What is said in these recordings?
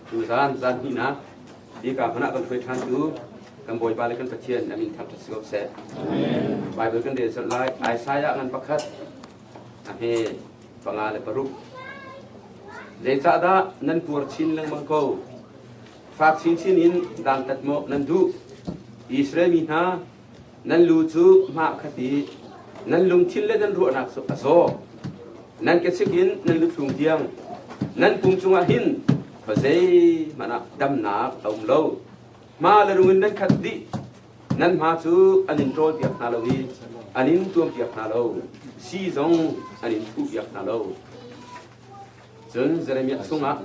Tuzaan zan hnihnak hika hmun ah kan hruai ṭhan tu kan Bawipa le kan Pathian a min thangṭhat si ko seh. Bible kan rel colh lai. Isaiah ngan pakhat a hme panga le paruk. Zeicahdah nan puar chin lengmang ko? Fak chinchin in dantat maw nan duh? Israel mi hna, nan lu cu hma khat i nan lungthin le nan ruahnak cu a zaw. Nan kechik in nan luthlung tiang nan pum cungah hin khuazeihmanh ah damnak a um lo. Hma le rung in nan khat dih. Nan hma cu an in ṭawlpiak hna lo i an in tuampiak hna lo. Sii zong an in thuhpiak hna lo. Cun Jeremiah chungah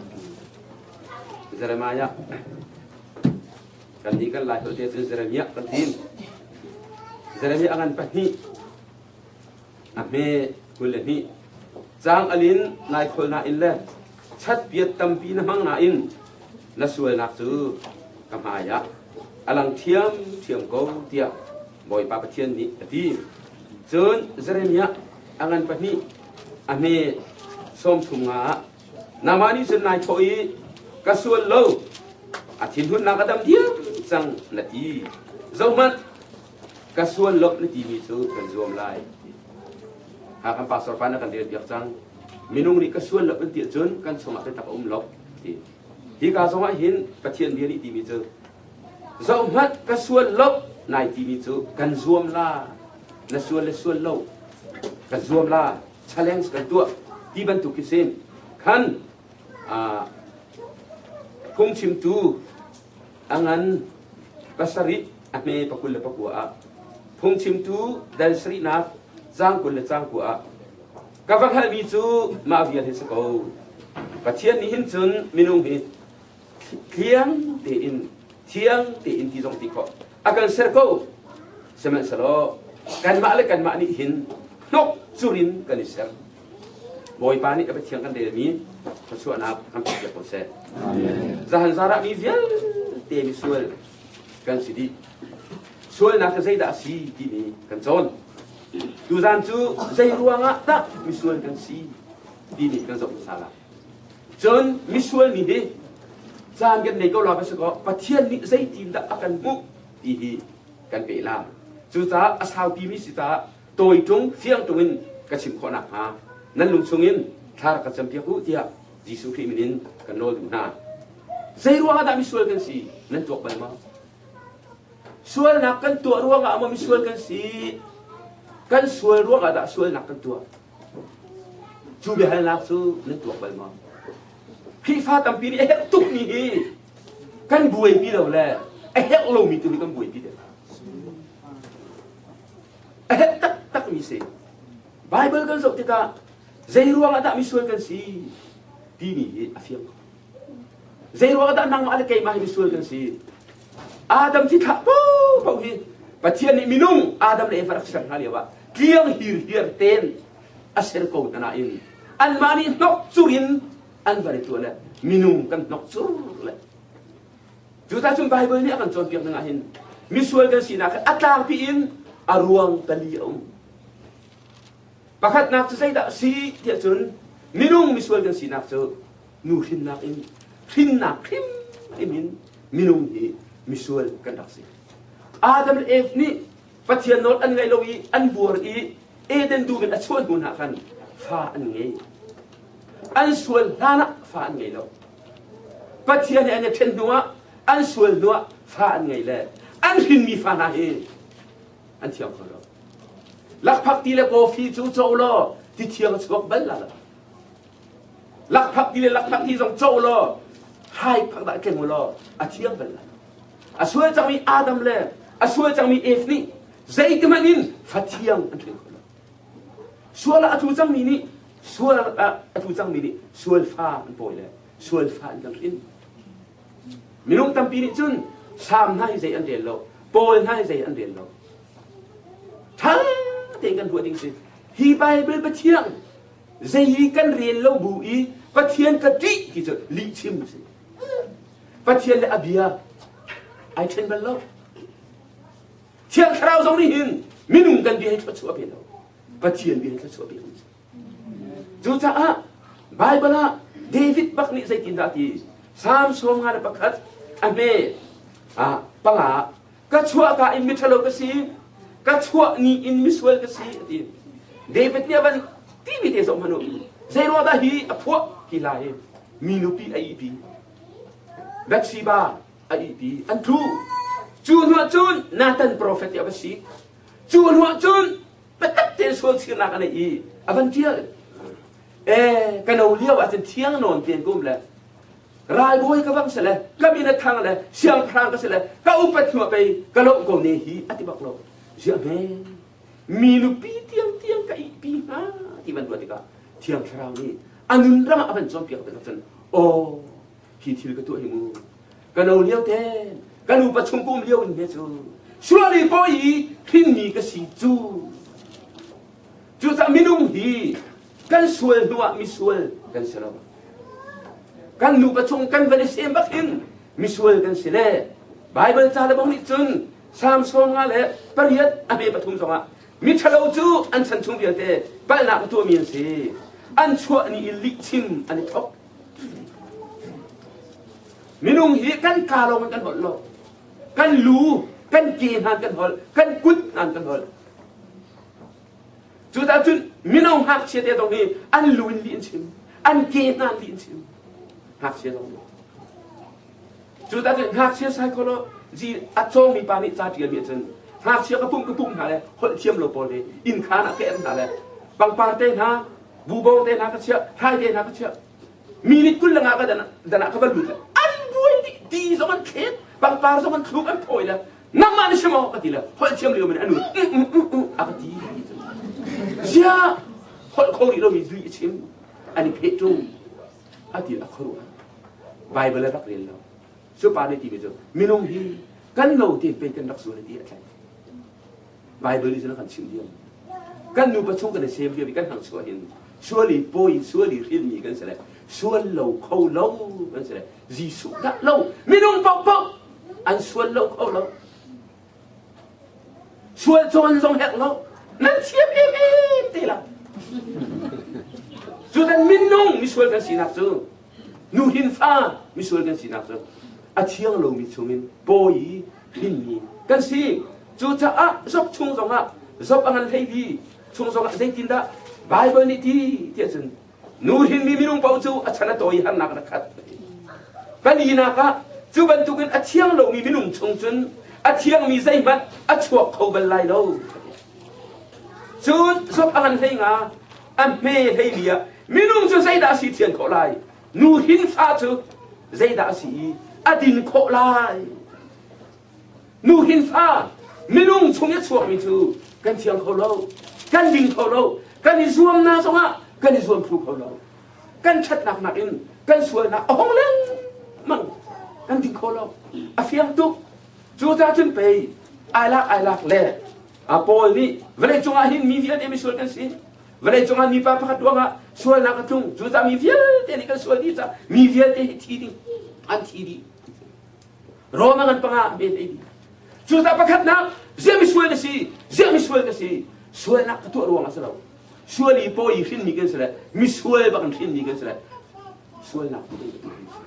Jeremiah Kannih kan Lai holh te cun Jeremiah kan ti. Jeremiah a ngan pahnih, a hme 22. Caang alin nai kholh nain le chatpiat tampi na hmang nain na sualnak cu ka hmai ah a lang ṭhiamṭhiam ko tiah Bawipa Pathian nih a ti. Cun Jeremiah a ngan pahnih, a hme 30 nga ah Nangmah nih cun nai thawh i ka sual lo, a thinhunnak a dam diam cang na ti. Zohhmanh, ka sual lo na timi cu kan zuam lai. Ha kan pastor pa na kan rel piak cang. Minung nih ka sual lo an ti ahcun kan chungah biatak a um lo ti. Hika zongah hin Pathian bia nih timi cu zohhmanh ka sual lo nai timi cu kan zuam la na sual le sual lo kan zuam la challenge kan tuah ti bantuk khi si khan phungchimtu a ngan pasarih a hme pakul le pakua ah phungchimtu dal sarihnak caang kul le caang kua ah ka va hngalhmi cu mah vial hi si ko Pathian nih hin cun minung hi thiang tein thiang tein ti zong ti khawh a kan ser ko sihmanhsehlaw kanmah le kanmah nih hin hnok curin kan i ser Bawipa nih a Pathian kan relmi thluachuahnak kan pek ko seh. Zahan zarah mi vialte misual kan si dih. Sualnak cu zeidah a si timi kan cawn. Tuzan cu zei ruangah dah misual kan si timi kan zoh hmasa lai. Cun misual mi hi caan kan nei ko la va si kaw Pathian nih zeitindah a kan hmuh ti hi kan peh la. Cucaah a saupi mi si caah tawi ṭung fiang ṭung in ka chim khawh nakhnga nan lung chungin thla rak ka campiak u tiah Jesuh Khrih min in kan nawl duh hna. Zei ruangah dah misual kan si nan tuak bal maw? Sualnak kan tuah ruangah maw misual kan si? Kan sual ruangah dah sualnak kan tuah? Cu biahalnak cu nan tuak bal maw? Khrihfa tampi nih a herh tukmi hi kan buaipi lo le a herh lomi tu hi kan buaipi deuh. A herh taktakmi si. Bible kan zoh tikah zei ruangah dah misual kan si timi hi a fiang ko. Zei ruangah dah nangmah le keimah hi misual kan si? Adam thi thlah paohpaoh hi Pathian nih minung Adam le Eva rak ser hna lio ah tliang hirhiar ten a ser ko hna nain anmah nih hnok cur in an van i tuah le minung kan hnok cur le Cucaah cun Baibal nih a kan cawnpiak ning ah hin misual kan sinak hi a tlangpi in a ruang pali a um. Pakhatnak cu zeidah a si tiah cun minung misual kan sinak cu nu hrinnak in hrinnak hrimhrim in minung hi misual kan rak si. Adam le Eve nih Pathian nawl an ngaih lo i an buar i Eden dum in a chuah hnu hna khan fa an ngei. An sual hlan ah fa an ngei lo. Pathian he an i ṭhen hnuah an sual hnuah fa an ngei le an hrinmi fa hna hi an thiang kho lo. Lakphak ti le coffee cu co law ti thiang a chuak bal la lo. Lakphak ti le lakphak ti zong co law hai phak dah tleng u law a thiang bal la lo. A sual cangmi Adam le a sual cangmi Eve nih zeitihmanh in fa thiang an hring kho lo. Sual ah a tlu cangmi nih sual ah a tlu cangmi nih sual fa an pawi le sual fa an kan hrin. Minung tampi nih cun Salm hna hi zei an rel lo, Paul hna hi zei an rel lo. Ṭha tein kan ruah ding si. Hi Bible Pathian zei i kan rel lo bu i Pathian ka ṭih ti cu lihchim si. Pathian le a bia ai ṭhen bal lo. Thiang Thlarau zong nih hin minung kan bia hi thluachuah pe lo. Pathian bia hi thluachuah pe kan si. Cucaah Bible ah David bak nih zeitindah a ti? Salm 51 a hme panga ka chuahka in miṭhalo ka si, ka chuah ni in misual ka si a ti. David nih a van timi te zoh hmanh u. Zeiruang dah hi a phuah hi hla hi? Mi nupi a ihpi. Bathsheba a ihpi. An tlu. Cu hnuah cun Nathan profet ti a va si. Cu hnuah cun biatak tein sual chirnak a nei i a van ṭial. E, ka no lio ahcun thiang nawn tein ka um le ralbawi ka bang si le ka min a thang le siangpahrang ka si le ka upat hnuah pei ka loh ko ne hi a ti bak lo. Ziah hme mi nupi tiangtiang ka ihpi hnga ti van ruah tikah Thiang Thlarau nih a nun ram ah a van cawnpiak tikah cun aw hi thil ka tuah hi mu ka no lio te ka nupa chung ka um lio in he cu sual i pawi i hrinmi ka si cu. Cucaah minung hi kan sual hnuah misual kan si lo. Kan nupa chung kan van i sem bak in misual kan si le Baibal ca le bang nih cun Salm 58 a hme pathum zongah miṭhalo cu an chan chung vialte palhnak a tuahmi an si. An chuah ni i lihchim an i thok. Minung hi kan kaa lawng in kan holh lo. Kan lu, kan ke hna kan holh, kan kut hna kan holh. Cucaah cun mino ngakchia te zong hi an lu in lih an chim, an ke hna in lih an chim. Ngakchia zong nih. Cucaah cun ngakchia psychology a cawngmi pa nih ca ṭialmi ahcun ngakchia ka pumh ka pumh hna le holh thiam lo pawl hi inn khaan ah ka em hna le pangpar te hna, bubo te hna ka chiah, hrai te hna ka chiah. Minute 25 ka dan ah ka van lut le an buai dih, ti zong an thlet, pangpar zong an thluk an phawi le nangmah na si maw ka ti le holh thiam lio min anu a ka ti. Ziah holh kho rih lomi zui a chim an i pheh ṭung a ti a khuaruah. Bible a rak rel lo. Cu pa nih timi cu minung hi kan lo tein pei kan rak zual ti a tlaih. Bible nih cun a kan chimh diam. Kan nupa chung kan i sem lio i kan hangchuah hin sual i pawi sual i hrilmi kan si le sual lo kho lo kan si le Jesuh dah lo minung paohpaoh an sual lo kho lo. Sual cawn zong herh lo. Nan thiam em em te la. Cu dan minung misual kan sinak cu nuhin fa misual kan sinak cu a thiang lomi chungin pawi hrinmi kan si. Cucaah Job chung zongah Job a ngan 12 chung zongah zeitindah Bible nih ti tiah cun nu hrinmi minung paoh cu a chan a tawi harnak in a khat. Palinak ah cu bantukin a thiang lomi minung chung cun a thiangmi zeihmanh a chuak kho bal lai lo. Cun Job a ngan 15 a hme 14 ah minung cu zeidah a si thian khawh lai? Nu hrin fa cu zeidah a si i a din khawh lai? Nu hin fa minung chung i a chuakmi cu kan thiang kho lo, kan ding kho lo, kan i zuamnak zongah kan i zuam thlu kho lo. Kan ṭhatnak nakin kan sualnak a hong lengmang kan ding kho lo. A fiang tuk. Cucaah cun pei ai lak ai lak le a Paul nih vawlei cungah hin mi vialte misual kan si. Vawlei cungah mipa pakhat ruangah sualnak a tlung. Cucaah mi vialte nih kan sual dih caah mi vialte hi thi ding an thi dih. Roma ngan panga men ei dih. Cucaah pakhatnak ziah misual na si, ziah misual ka si. Sualnak ka tuah ruang ah si lo. Sual i pawi hrinmi kan si le misual bak in hrinmi kan si le sualnak tu kan tuah mi si.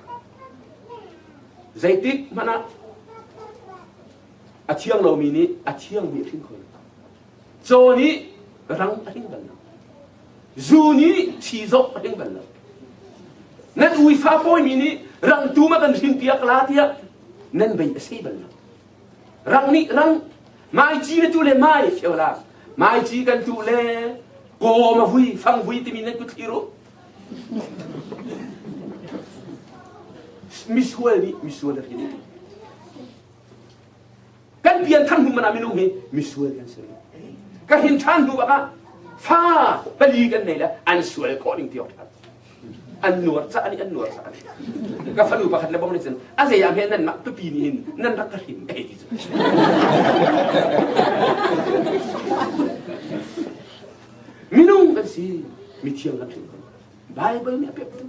Zeitik hmanh ah a thiang lomi nih a thiangmi a hrin kho lo. Caw nih rang a hring bal lo. Zu nih thi zong a hring bal lo. Nan uifa pawimi nih rang tum a kan hrin piak la tiah nan bei a sei bal lo. Rang nih rang mai ci na tu le mai kheo la mai ci kan tu le kawm a vui fang vui timi nan kut thlir u. Misual nih misual a hrin. Kan pian than hnu man ah minung hi misual kan si. Ka hin ṭhan hnu bak ah fa pali kan nei le an sual khawh ning ti awk ṭhan. An nuar ca nih an nuar ca nih. Ka fanu pakhat le bong nih cun a zei ah hme nan mah tupi nih hin nan rak ka hrim ei ti cu. Minung kan si, mithiang kan hrim. Bible nih a pek tu.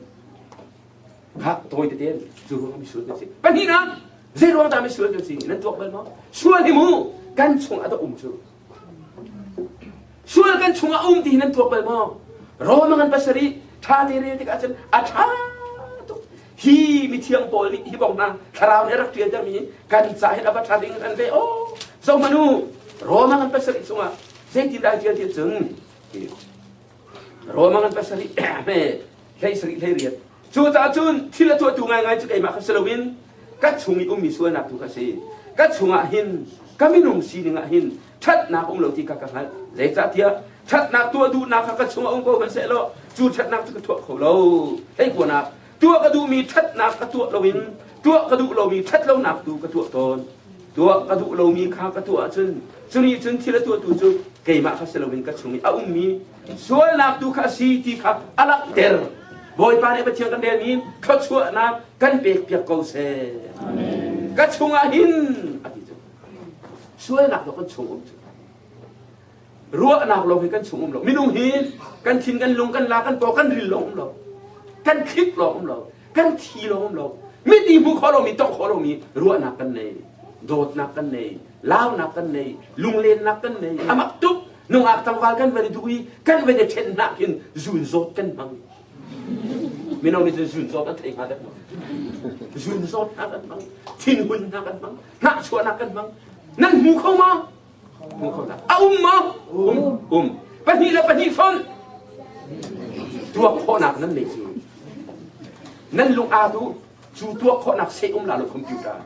Kha tawi tete cu ruang misual kan si. Pahnihnak, zei ruang dah misual kan si? Nan tuak bal maw? Sual hi mu kan chung ah dah um cu. Sual kan chung ah um ti hi nan tuak bal maw? Roma ngan pasarih ṭha te rel tikah cun a ṭha. Hi mithiang Paul nih hi bong hna thlarau nih a rak ṭialtermi hi kan ca hin a va ṭha ding an ve aw. Zohhmanh u, Roma ngan pasarih chungah zeitindah ai ṭial ti cun Roma ngan pasarih hme hlei sarih hlei riat. Cucaah cun thil a tuahtu ngaingai cu keimah kha si loin ka chung i ummi sualnak tu kha si. Ka chungah hin ka minung sining ah hin ṭhatnak um lo ti kha ka hngalh. Zeicahtiah ṭhatnak tuah duhnak kha ka chungah um ko hmanhsehlaw cu ṭhatnak cu ka tuah kho lo. Hleikuanak tuah ka duhmi ṭhatnak ka tuah loin tuah ka duh lomi ṭhatlonak tu ka tuah tawn. Tuah ka duh lomi kha ka tuah ahcun cunih cun thil a tuahtu cu keimah kha si loin ka chung i a ummi sualnak tu kha a si ti kha a langhter. Bawipa nih Pathian kan relmi thluachuahnak kan pekpiak ko seh. Ka chungah hin a ti cu. Sualnak cu kan chung um cu. Ruahnak lawng hi kan chung um lo. Minung hi kan thin kan lung kan la kan paw kan ril lawng um lo. Kan thlik lawng um lo. Kan thi lawng um lo. Miti hmu kho lomi tong kho lomi ruahnak kan nei. Dawtnak kan nei. Launak kan nei. Lunglennak kan nei. Amak tuk. Nungak tlangval kan van i duh i kan van i ṭhen hna khin zun zawt kan hmang. Mino nih cun zun zawt an thei hnga dek maw? Zun zawt hna kan hmang. Thinhun hna kan hmang. Hnahchuahnak kan hmang. Nan hmu kho maw? Hmu kho hlah. A um maw? Um. Um. Pahnih le pahnih fonh. Tuak khawhnak nan nei cu. Nan lung aa duh cu tuak khawhnak seh um la lo computer.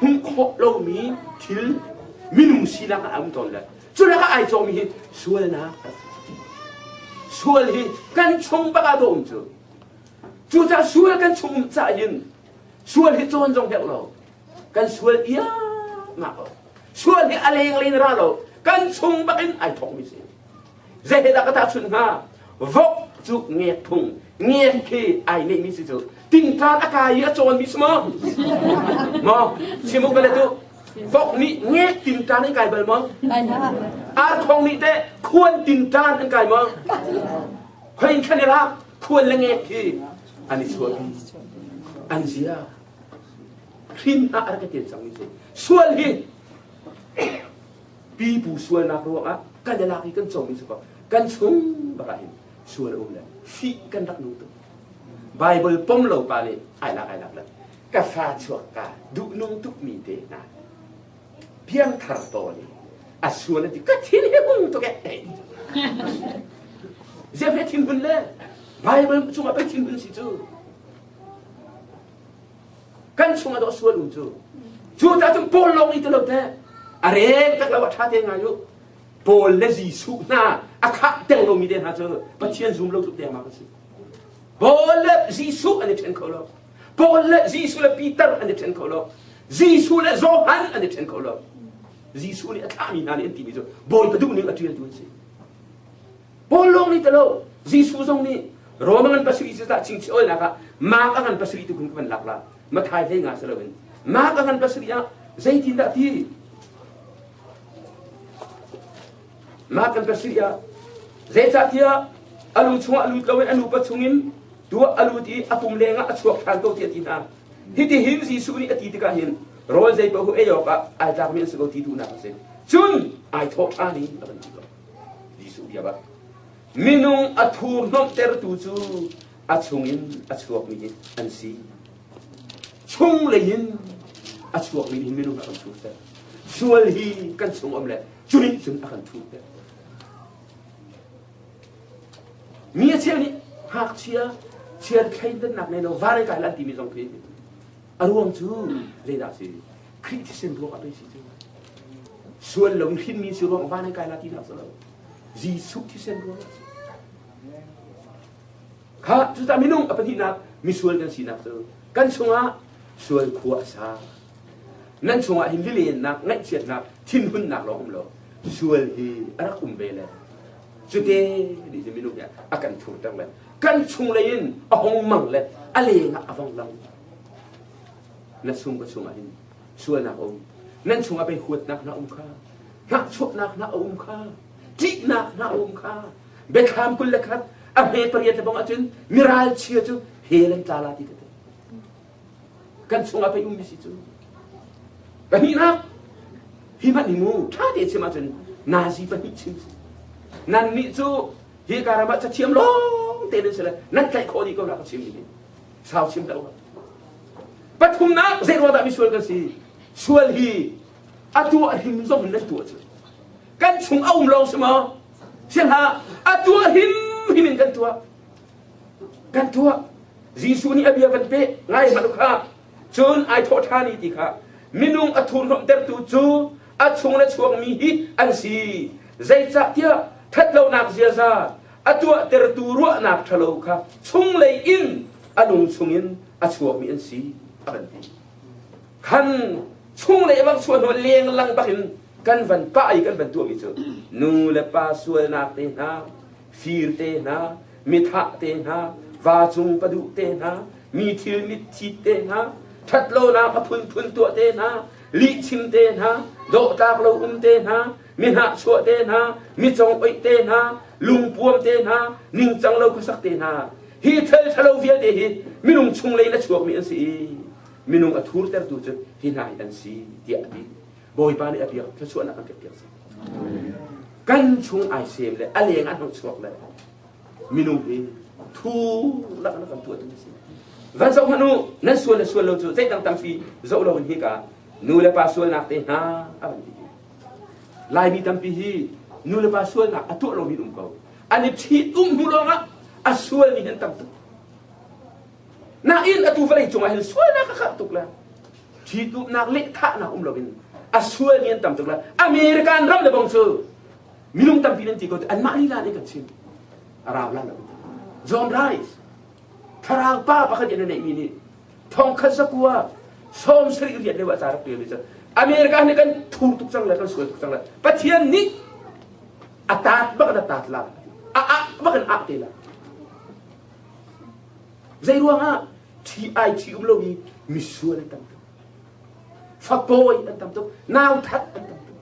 Hmuh khawh lomi thil minung sinak ah a um tawn le cu lakah ai cawhmi hi sualnak sual hi kan chung bak ah dawh um cu. Cucaah sual kan chung um cah hin Sual hi cawn zong herh lo. Kan sual iahmah ko. Sual hi a leng len ra lo. Kan chung bak in ai thawkmi si. Zei he dah ka tahchunh hnga? Vok cu ngek phung. Ngek khi ai neihmi si cu. Tingtlang a kai i a cawnmi si maw? Maw? Chim u ka let u. Vok nih ngek tingtlang an kai bal maw? Arkhong nih teh khuan tingtlang an kai maw? Khoin khan i rak khuan le ngek khi an i chuahpi an zia hrin ah a rak i tel cangmi si sual hi pipu sualnak ruangah kan i lak i kan comi si ko kan chung bak ah hin sual a um le fih kan rak nung tuk Bible pom lo pa nih ai lak ai lak le ka fa chuak ka duh nung tuk mi te hna piangthar tawn i a sual an ti ka thin hi hung tuk eh ziam he thin hun le Bible chungah pei thin hun si cu kan chungah dawh sual um cu cu ta cun Paul lawng i ti lo te a reng tak lo a tha te ngai u Paul le Jesuh hna a khah teng lomi te hna cu Pathian zum lo tluk deng ma kan si Paul le Jesuh an i ṭhen kho lo Paul le Jesuh le Peter an i ṭhen kho lo Jesuh le Johan an i ṭhen kho lo. Jesuh nih a thlahmi hna nih an timi cu Bawipa duhning a ṭialtu an si. Paul lawng nih talo Jesuh zong nih Roma ngan pasarih cu tah chingchih awlnak ah Mark a ngan pasarih tu kun ka van lak la Mathai hlei nga si loin Mark a ngan pasarih ah zeitindah ti Mark kan pasarih ah zeicahtiah a lu chungah lut loin a nupa chungin tuah a lut i a pum lengah a chuak ṭhan ko tiah ti hna Hitihin Jesuh nih a ti tikah hin rawl zeipaoh ei awkah ai tlakmi an si ko ti duhnak a si. Cun ai thawh ṭhan i a van ti ko. Jesuh bia bak. Minung a thurhnawmhtertu cu a chungin a chuakmi hi an si. Chunglei in a chuakmi hi minung a kan thurter. Sual hi kan chung um le cu nih cun a kan thurter. Mi a cheu nih ngakchia chiar thleidannak nei lo vare kai lan timi zong khi a ruang cu zeidah si Khrih thisen ruang ah pei si cu sual lo in hrinmi si ruang van kai la ti nak lo Jesuh thisen ruang ah si kha cucah minung a pahnihnak misual kan sinak cu kan chungah sual khua a sa nan chungah hin lilennak ngaihchiatnak thinhunnak lawng um lo sual hi a rak um ve le Cute nih cun minung hi a kan thurter le kan chunglei in a hong mang le a leng ah a vong lang. Na chung ka chungah hin sualnak a um. Nan chungah pei huatnak hna um kha, hnahchuahnak hna a um kha, ṭihnak hna a um kha. Biathlam 21 a hme pariat le bang ahcun miralchia cu hell an tla la ti ka ti. Kan chungah pei ummi si cu. Pahnihnak, hi hmanh hi mu ṭha te chim ahcun nazi pahnih chim si. Nannih cu hi ka ram ah cathiam lawng te nan si le nan tlaih khawh dih ko la ka chim ding. Sau chim dah. Pathumnak zei ruang dah misual kan si? Sual hi a tuah hrim zong in nan tuah cu. Kan chung a um lawng si maw? Si hlah, a tuah hrim hrim in kan tuah. Kan tuah. Jesuh nih a bia van peh ngai hmanh kha. Cun ai thawh ṭhan i ti kha minung a thurhnawmhtertu cu a chung le chuakmi hi an si. Zeicahtiah ṭhatlonak ziaza a tuahtertu ruahnak ṭhalo kha chunglei in a lung chungin a chuakmi an si a kan ti. Khan chunglei bang chuah hnu lenglang bakin kan van pah i kan van tuahmi cu nu le pa sualnak te hna, fir te hna, mithah te hna, va cung paduh te hna, mi thil mitthit te hna, ṭhatlonak a phunphun tuah te hna, lihchim te hna, dawhtlak lo um te hna, mi hnahchuah te hna, mi congoih te hna, lungpuam te hna, ningcang lo khuasak te hna. Hi thil ṭhalo vialte hi minung chunglei in a chuakmi an si i minung a thurtertu cu hi hna hi an si tiah a ti. Bawipa nih a biak thluachuahnak kan pekpiak seh. Kan chung ai sem le a leng an hung chuak le minung hi thu lak na kan tuah tu si. Van zoh hmanh u, nan sual le sual lo cu zeidang tampi zoh lo in hika nu le pa sualnak te hna a van ti. Laimi tampi hi nu le pa sualnak a tuah lomi um ko. An i ṭhit um hnu lawngah a sualmi an tam tuk. Nain atu vawlei cungah hin sualnak a karh tuk le ṭhitumnak lehthahnak um loin a sualmi an tam tuk le American ram le bong cu minung tampi nan ti ko anmah lila nih kan chim a rau la lo. John Rice thlarau pa pakhat in a neihmi nih thongkhat zakua 78 lio ah ca rak ṭialmi cu America nih kan thur tuk cang le kan sual tuk cang le Pathian nih a taat bak in a taat la a ah bak in ah te la zei ruangah thi ai thi um lo i misual an tam tuk fapawi an tam tuk nau that an tam tuk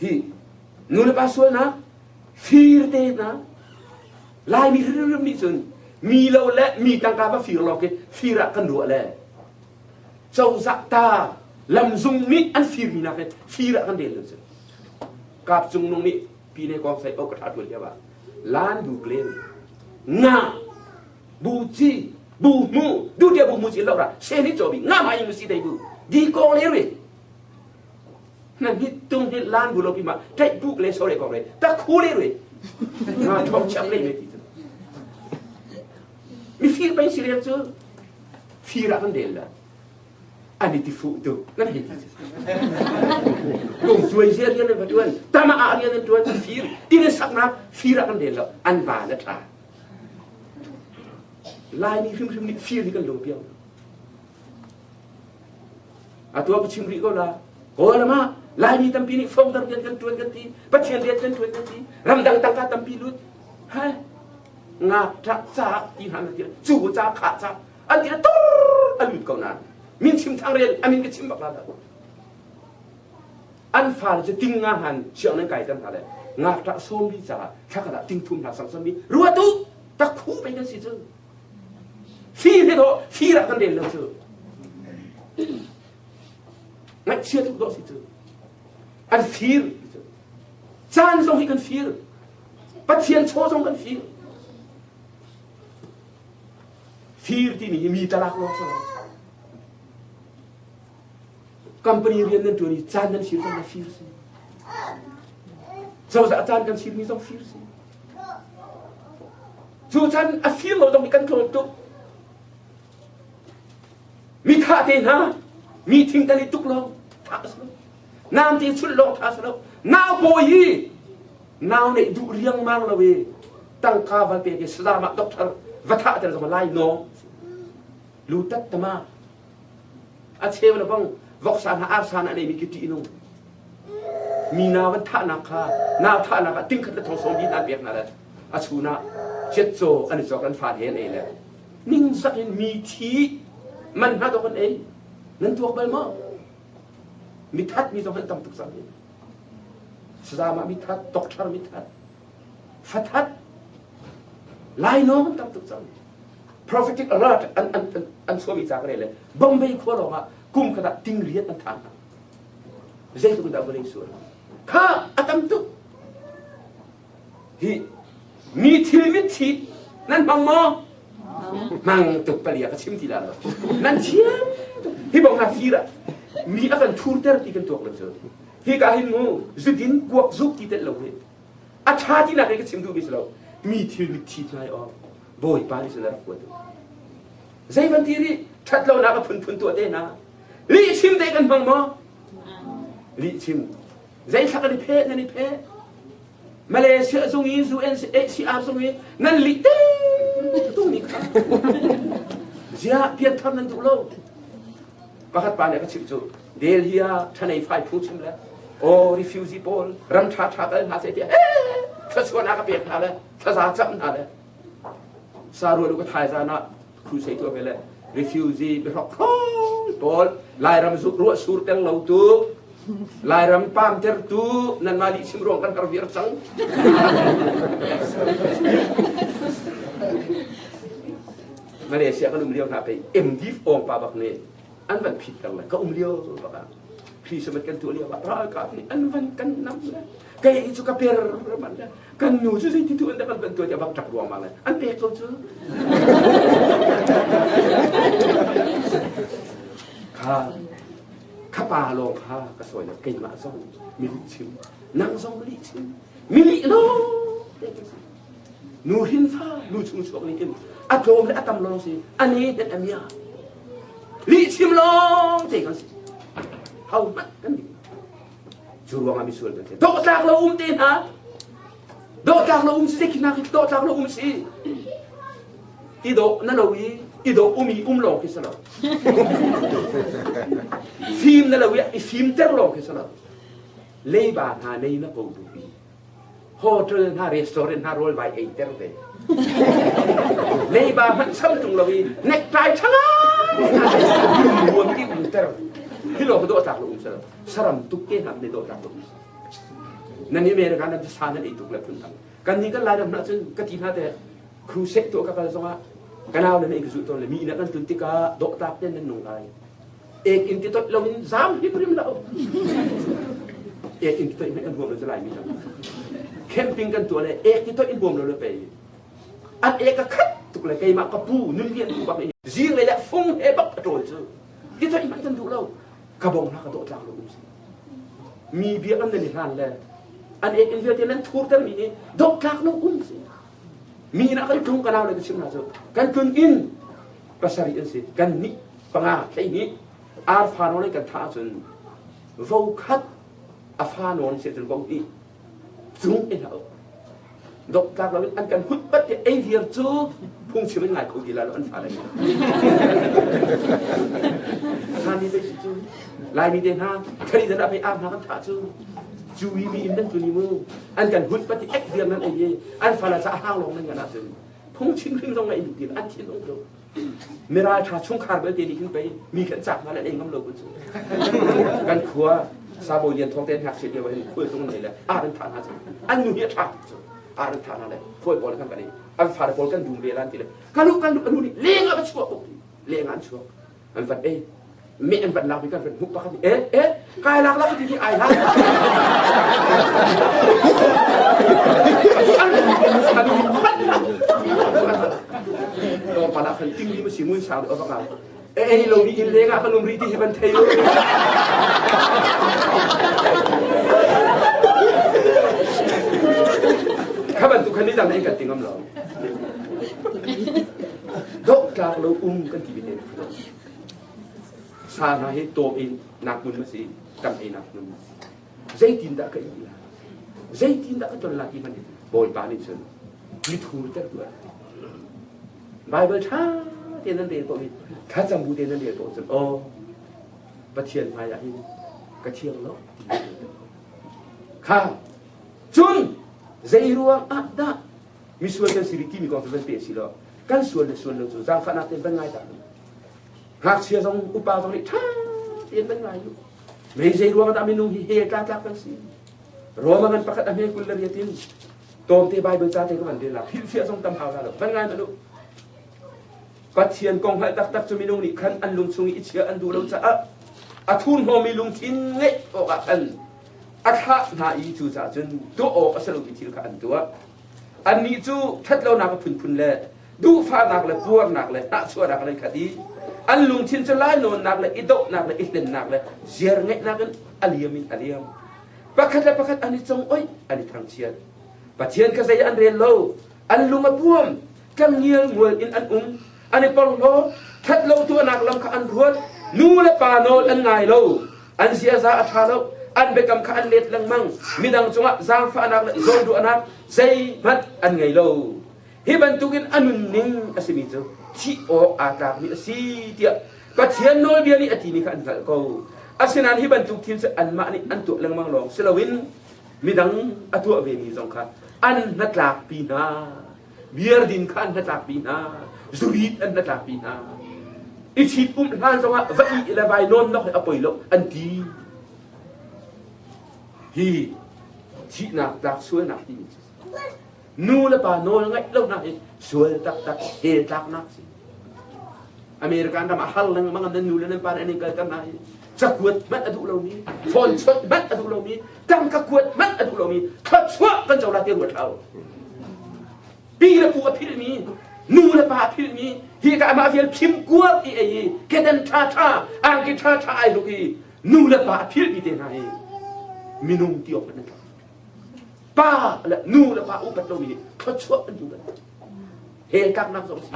hi nu le pa sualnak fir te hna Laimi hrimhrim nih cun mi lo le mi tangka va fir lo khi fir ah kan ruah le cozah ta lamzung nih an firmi nak hi fir ah kan rel lo cu kap cung nung nih pine kong sai ok tha tuan lio ah lan bu klen nga bu chi bu mu du dia bu mu chi lo ra se ni cho bi nga ma ing si dei bu di kong le ri na hit tung hit lan bu lo pi ma ṭaih buk le sore kong le ta khu le re nga thong chap le me ti mi fir pei si riak cu fir ah kan del la ani ti fu tu nan hei ti kong tuai zia rian an va tuan tama a rian an tuan fir inn saknak fir ah kan del lo an va na tha Laimi hrimhrim nih fir hi kan lung piang Atu ah ka chim rih ko la. Kawlram ah Laimi tampi nih fongdar rian kan ṭuan kan ti, Pathian rian kan ṭuan kan ti, ramdang tangka tampi lut. Hai, ngakṭah ca ti hna na ti, cu ca kha ca an ti tur a lut ko na. Min chim thang rian a min ka chim bak la dah. An fale cu ting nga han siang nan kai tam hna le ngakṭah sawmli caah thlakhat ah ting thum hna sang sami ruatu takhu pei kan si cu. Fir hi dawh fir ah kan rel lo cu. Ngaihchia tuk dawh si cu. An fir. Caan zong hi kan fir. Pathian chaw zong kan fir. Fir timi hi mi talak lawng si lo. Company rian nan ṭuan i caan nan fir zong na fir si. Cozah caan kan firmi zong fir si. Cu chan a fir lo dong kan tlawm tuk. Mi thah te hna, mi thing tan i tuk lawng thah a si lo. Nam te chulh lawng thah a si lo. Nau pawi hi nau neih duh riangmang lo i tangka va pek i salam ah doctor va thah ter zong lai nawng. Lu tat tama A cheu le bang voksa hna arsa hna neimi khi ṭih nung. Mi nau an thahnak kha nau thahnak ah tingkhat le thong sawm li hna pek hna le a chun ah chiatcaw an i cawk an fa he an ei le ningzak in mi thi man hna dawk an ei nan tuak bal maw mi that mi zong an tam tuk cang hi sazama mi that doctor mi that fathat lainawng an tam tuk cang prophetic alert an an an an chuahmi ca ka rel le Bombay khua lawng ah kum khat ah ting riat an thah hna zeitluk dah vawlei sual kha a tam tuk hi mi thil mit thi. Nan hmang maw? Hmang tuk palia ka chim ti la lo. Nan thiam tuk. Hi bong hna fir ah mi a kan thurter ti kan tuak lo cu. Hi ka hin mu zudin kuak zuk ti tel lo hi. A ṭha ti nak ka chim duhmi si lo. Mi thil mitthi hnai aw. Bawipa nih cun a rak kuat. Zei van ti rih ṭhat lonak a phunphun tuah te hna. Lih chim te kan hmang maw? Lih chim. Zei thla kan i pheh nan i pheh. Malaysia zung i UNHCR zung i nan lih tung ni kha. Ziah pianthar nan duh lo. Pakhat pa nih a ka chimh cu Delhi ah ṭhanei fai phu chim le aw refugee pawl ram ṭha ṭha kal hna seh tiah thluachuahnak a pek hna le thlaza camh hna le sarual u ka thaizan ah crusade tuah ve le refugee biahrok pawl Lairam ruah sur ter lo tu Lairam pam ter tu nanmah lih chim ruang kan har viar cang. Malaysia kan um lio hna pei MD ong pa bak nih an van phit ter le ka um lio bak ah Christmas kan tuah lio ah ralkap nih an van kan nam le kei cu ka per man le kan nu cu zeiti tu an kan van tuah tiah bak ṭap ruangmang le an pek ko cu kha kha pa lawng kha ka sawi lo keimah zong mi lih chim nang zong lih chim mi lih lawng nu hin fa nu chung chuak nih hin a tlawm le a tam lawng si a ne den a mia lih chim lawng te kan si ho hmanh kan dik cu ruangah misual kan si dawhtlak lo um te hna dawhtlak lo um si zeikhina khi dawhtlak lo um si i dawh na lo i i dawh um i um lawng khi si lo fim na lo i i fimter lawng khi si lo leiba hna nei na ko bu i hotel hna restaurant hna rawl vai ei ter ve leiba hmanh cham tung lo i necktie ṭha ngai ti um ter hi lo ka dawh tlak lo um sel saram tuk ke hna ne dawh tlak lo um nan i America nan sa nan ei tuk le phun dang kan ni kan Lairam hna cun ka ti hna te crusade tuah ka kal zongah ka nau le na ka zulh tawn le mi inn ah kan tlun tikah dawh tlak ten nan nung lai ek in ti toih lo in zam hrimhrim lo ek in ti toih in kan huam lo cu lai mi camping kan tuah le ek ti toih in huam lo le pei an ek a khat tuk le keimah ka pu nun lian pu bak zing le le fung he bak a ṭawl cu ti toih hmanh kan duh lo ka bong hna ka dawh tlak lo um si mi bia kan nan i hlan le an ek in vialte nan thurter mi nih dawh tlak lo um si mi inn ah kan tlung ka nau le ka chim hna cu kan tlun inn pasarih an si kan nih panga 12 arfa nawl kan thah ahcun vo khat a fa nawn si ahcun vo hnih cung in hlah dok tlak lo in an kan hut pat i ei viar cu phungchim in ngai kho ti la lo an fa le Laimi te si cu Laimi te hna thari dan ah pei ar hna kan thah cu cu i mi in nan tuni mu an kan hut pat i ek viar nan ei i an fala ca hang lawng nan ngan ahcun phungchim hrim zong na in duh ti an thin ung tuk miral ṭha chungkhar belte nih khin pei mi khan cak hna le ei ngam lo kun cu kan khua sabo lian thawng te ngakchia lio hin khual tung nei le ar an thah hna cu an nu hi a ṭha tuk cu ar an thah hna le khual pawl kan kan ei an fale pawl kan dum ve lan ti le kalu kan lu anu nih leng ah va chuak uk leng ah an chuak an van ei me an van lak bi kan van hmuh pakhat nih eh eh kai lak lak ti ni ai lak to pala khan ting ni si mun sang do baka e ei lo ni in leng ah kan um ri ti hi ban thei lo kha bantuk khan ni dang in kan tingam lo dok tlak lo um kan ti bi te Sa hna hi tawm in nak hmun ma si, tam ei nak hmun ma si. Zeitindah ka ih lai? Zeitindah ka ton lai ti hmanh Bawipa nih cun mithur ter tu Bible ṭha tein nan rel paoh i thlacam bu tein nan rel paoh cun aw Pathian hmai ah hin ka thiang lo ti kha cun zei ruang ah dah misual kan si rih timi kong cu van pe si law kan sual le sual lo cu zaangfahnak tein van ngai ta ngakchia zong upa zong nih ṭha tein van ngai u mei zei ruang dah minung hi he tla tlak kan si Roma ngan pakhat a hme 28 in tawmte Bible ca te ka van rel la hrilhfiah zong tam hau la lo van ngai manh u Pathian kong hngalh taktak cu minung nih khan an lung chung i chia an duh lo caah a thurhnawmi lungthin ngeih awkah khan a thlah hna i cucaah cun tuah awk a si lomi thil kha an tuah. Annih cu ṭhatlonak a phunphun le duhfahnak le puarnak le hnahchuahnak in an khat i an lungthin cu lainawnnak le i dohnak le i hlennak le ziar ngeihnak in a liam in a liam. Pakhat le pakhat an i congoih, an i thangchiat. Pathian kha zei ah an rel lo, an lung a puam, tlangngial ngual in an um, an i porhlaw, ṭhatlo tuahnak lam kha an ruat, nu le pa nawl an ngai lo, an ziaza a ṭha lo, an biakam kha an let lengmang, midang cungah zaangfahnak le zawnruahnak zeihmanh an ngei lo. Hi bantukin a nunning a simi cu thih awk aa tlakmi a si tiah Pathian nawlbia nih a timi kha an hngalh ko. Asinain hi bantuk thil cu anmah nih an tuah lengmang lawng si loin midang a tuah vemi zong kha an hnatlakpi hna. Beer din kha an hnatlakpi hna. Zurit an hnatlakpi hna. I ṭhit-umh hlan zongah va ih le vai nawn nok hi a poi lo an ti. Hi thihnak tlak sualnak timi cu Nu le pa nawl ngaih lonak hi sual taktak hell tlaknak si. American ram ah har lengmang nan nu le nan pa nih an in kalter hna hi cakuat hmanh a duh lomi, phone chawnh hmanh a duh lomi, tangka kuat hmanh a duh lomi, thluachuah kan co la ti ruat hlah u. Pi le pu a philhmi, nu le pa a philhmi, hi ka amah vial phim kuar i ei i kedan ṭha ṭha, angki ṭha ṭha ai hruk i nu le pa a philhmi te hna hi minung ti awk hmanh an tlak. Pa le nu le pa upat lomi nih thluachuah an hmu bal. Hell tlaknak zong si.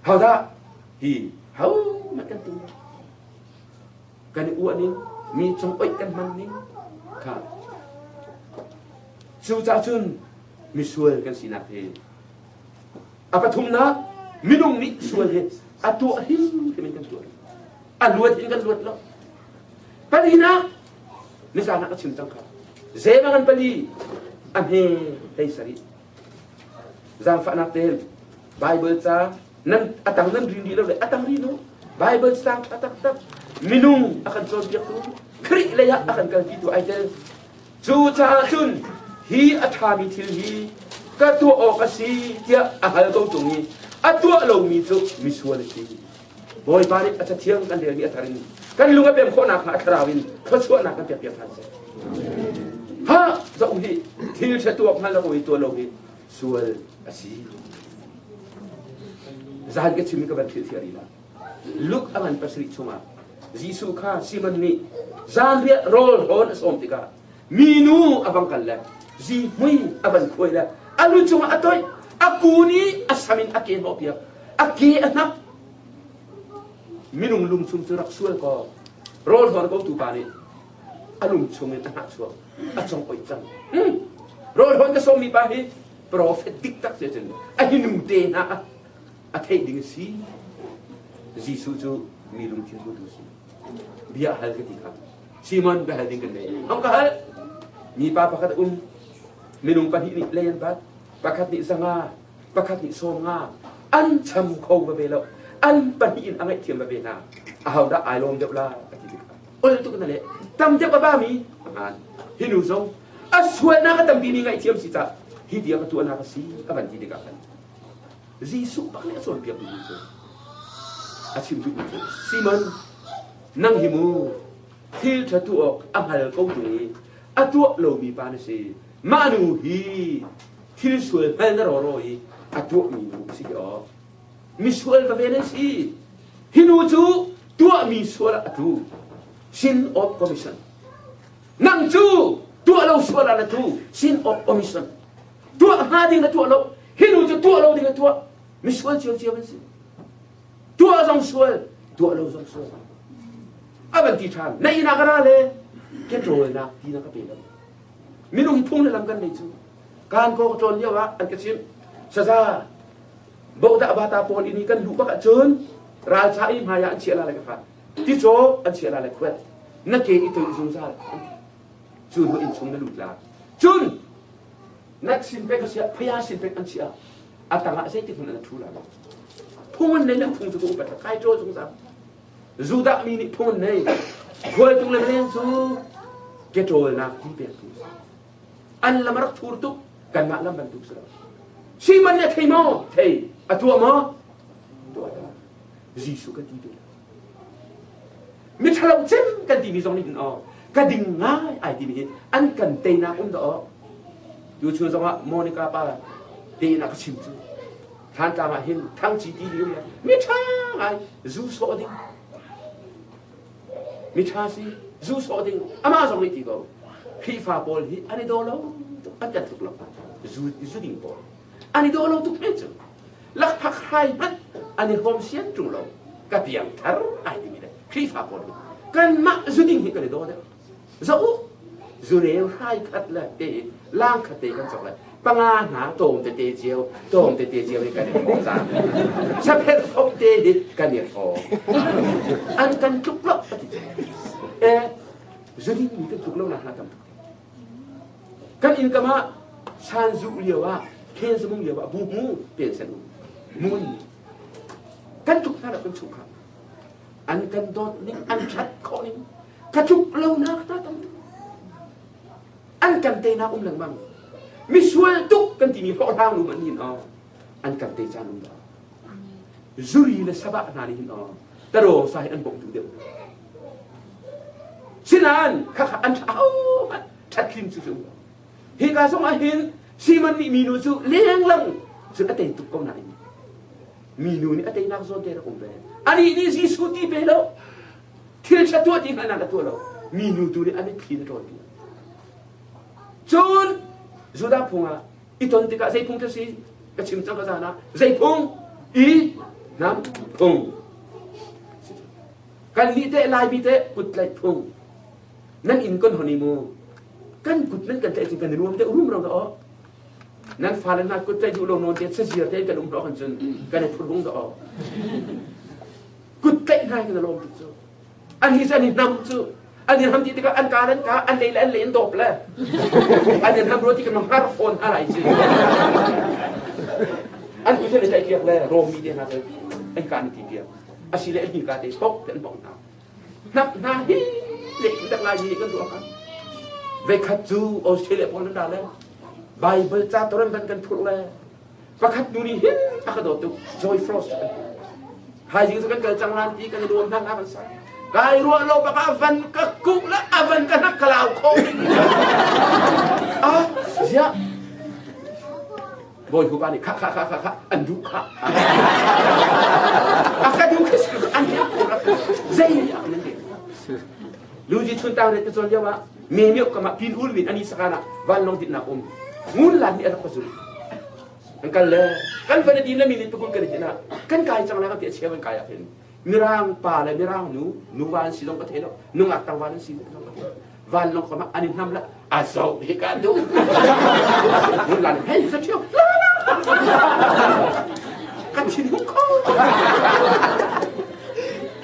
Hodah hi ho hmanh kan tu kan i uah ning mi cung oih kan hman ning kha cucaah cun misual kan sinak hi a pathumnak minung nih sual hi a tuah hrimhrim in kan tuah a luat in kan luat lo palinak Nizan ah ka chim cang kha. Zeibang an pali a hme hlei sarih. Zaangfahnak tein Bible ca nan atang nan rin rih lo le atang rih nu Bible sang ṭha taktak minung a kan cawnpiaktu Khrih lei ah a kan kalpitu ai tel. Cu caah cun hi a ṭhami thil hi ka tuah awk a si tiah a hal ko ṭung i a tuah lomi cu misual a si. Bawipa nih a cathiang kan relmi a thar in kan lung a pem khawh nakhnga a thlarau in thluachuahnak kan pekpiak hna seh. Ha zoh hi thil ṭha tuak hngal lo i tuah lo hi sual a si. Zan ka chim ka van thil thiar ila. Luke a ngan pasarih chungah Jesuh kha Simon nih zanriah rawl rawn a sawm tikah minu a vang kal le zihmui a van khuai le a lu cungah a toih a kun i a sam in a ke hnawhpiak a ke a hnap minung lung chung cu rak sual kaw rawl hlawn ko tu pa nih a lung chung in a hnah chuak a cong oih cang rawl hlawn ka sawmmi pa hi profet dik tak si cun a hi nu te hna a theih ding a si Jesuh cu mi lungthin hmutu si bia hal ka ti kha Simon ka hal ding kan nei hong ka hal mi pa pakhat um minung pahnih nih lei an bat pakhat nih zanga pakhat nih 50 an cham kho va ve lo an pahnih in a ngaihthiam va ve hna ahodah ai lawm deuh la a ti tikah ol tuk na le tam deuh a ba mi aman hi nu zong a sualnak a tampi mi ngaihthiam si ca hi dia ka tuahnak a si a van ti tikah khan Jesuh bak nih a cawnpiak duhmi cu a chim duhmi cu Simon nang hi mu thil ṭha tuah awk a hngal ko ṭung i a tuah lomi pa na si mah nu hi thil sual hngal na rawraw i a tuahmi nu si hi aw misual va ve nan si hi nu cu tuahmi sual ah a tlu sin of commission nang cu tuah lo sual ah na tlu sin of omission tuah hnga ding na tuah lo hi nu cu tuah lo ding a tuah misual cio cio an si tuah zong sual tuah lo zong sual a van ti ṭhan na inn ah ka ra le ke ṭawlnak ti na ka pe lo minung hi phung le lam kan nei cu kan ko ka ṭawn lio ah an ka chimh saza bodah bata pawl in kan luh bak ahcun ralcha i hmai ah an chiah la le ka fa ticaw an chiah la le khuat na ke i toih zungzal cu hnu inn chung na lut la cun na sin pek a siah phaya sin pek an chiah a tangah zeitik hmanh an ṭhu la lo phung an nei nan phung cu ka upat kai ṭawl zungzal Judah mi nih phung an nei khualtung le leng cu ke ṭawlnak ti pek tu an lam a rak thur tuk kanmah lam bantuk si lo Simon nih a thei maw thei a tuah maw tuah Jesuh ka ti ve miṭhalo cem kan timi zong nih hin aw ka ding ngai ai timi hi an kan teinak um dah aw. Tuchun zongah Monica pa tein a ka chim cu Thlantlang ah hin thangci ti ding le mi ṭha ngai zu sawh ding mi ṭha si zu sawh ding amah zong nih ti ko Khrihfa pawl hi an i daw lo tuk an kan tluk lo zu zu ding pawl an i daw lo tuk men cu lakphak hrai hmanh an i hrawm sian ṭung lo ka piang thar ai timi le Khrihfa pawl hi kanmah zu ding hi kan i daw deuh Zoh u, zureu hrai khat le te lang khat te kan cawk lai. Panga hna tawm tete cio, tawm tete cio hi kan i hrawm cang. Sapherh thop te hi kan i hrawm. An kan tluk lo a ti. E, zuding mi kan tluk lo nak hna tam tuk. Kan inn kam ah san zu lio ah, khen samung lio ah bu mu pen san u. Mun kan tluk hna lo kan chungkhar. An kan dawt ning, an ṭhat khawh ning, ka tluk lonak hna tam tuk an kan teinak um lengmang misual tuk kan timi hlawhhlang nu an hin aw an kan tei caan um dah zuri le sabah hna nih hin aw taro sa hi an bawmtu deuh sinain khakha an ṭha ṭhatlim cu cu hika zong ah hin Simon nih minu cu lenglang cun a tei tuk ko nain minu nih a teinak zawn te rak um ve anih nih Jesuh ti pe lo Thil ṭha tuah ti hngalhnak a tuah lo. Minu tu nih a mitthli na ṭawl piak. Cun Judah phung ah i ton tikah zei phung ka si? Ka chim cang ka zan ah zei phung? I nam phung. Kan nih teh Laimi teh kut tlaih phung. Nan inn kan hon i mu. Kan kut nan kan tlaih cun kan i nuam deuh rumro dah aw. Nan fale hna kut tlaih duh lo nawn te saziar te kan um hlawk cun kan i phurhung dah aw. Kut tlaih hna hi kan i lawm tuk cu. An hi cu an i hnam cu. An i hnam ti tikah an kaan an ka an lei le an lei an dawp le. An i hnam rua ti kan hngar fawn hna lai ci. An kut an i tlaih piak le Rom mi te hna cu an kaan i ti piak. Asile an hika te bok te an bok hna. Hnap hna hi le tak lai mi nih kan ruah kan. Veikhat cu Australia pawl nan ra le Bible ca toran van kan phurh le Pakhat nu nih hin a ka dawt tuk. Joy Frost kan ti. Thaizing cu kan kal cang lan ti kan i nuam hna kan sa. Kai ruah lo bak a van ka kuh le a van ka hnak ka lau kho ding. Ah, ziah. Bawi hupa nih kha kha kha kha kha an duh kha. A ka duh khi an duh zei ah nan deh. Luji chun tang ret ka cawn lio ah me mio kam ah pin ul win ani sakana vanlawng ditnak um ngun lan nih a rak ka zul kan kal le kan van din le minute pakul kan hin ah kan kai cang la kan ti a cheu kan kai ah hin mirang pa le mirang nu nu van si zong ka thei lo nungak tang van si zong ka thei vanlawng kam ah an in hnam la a zo hi ka du ngun lan hei ka thiu kan thin hung kho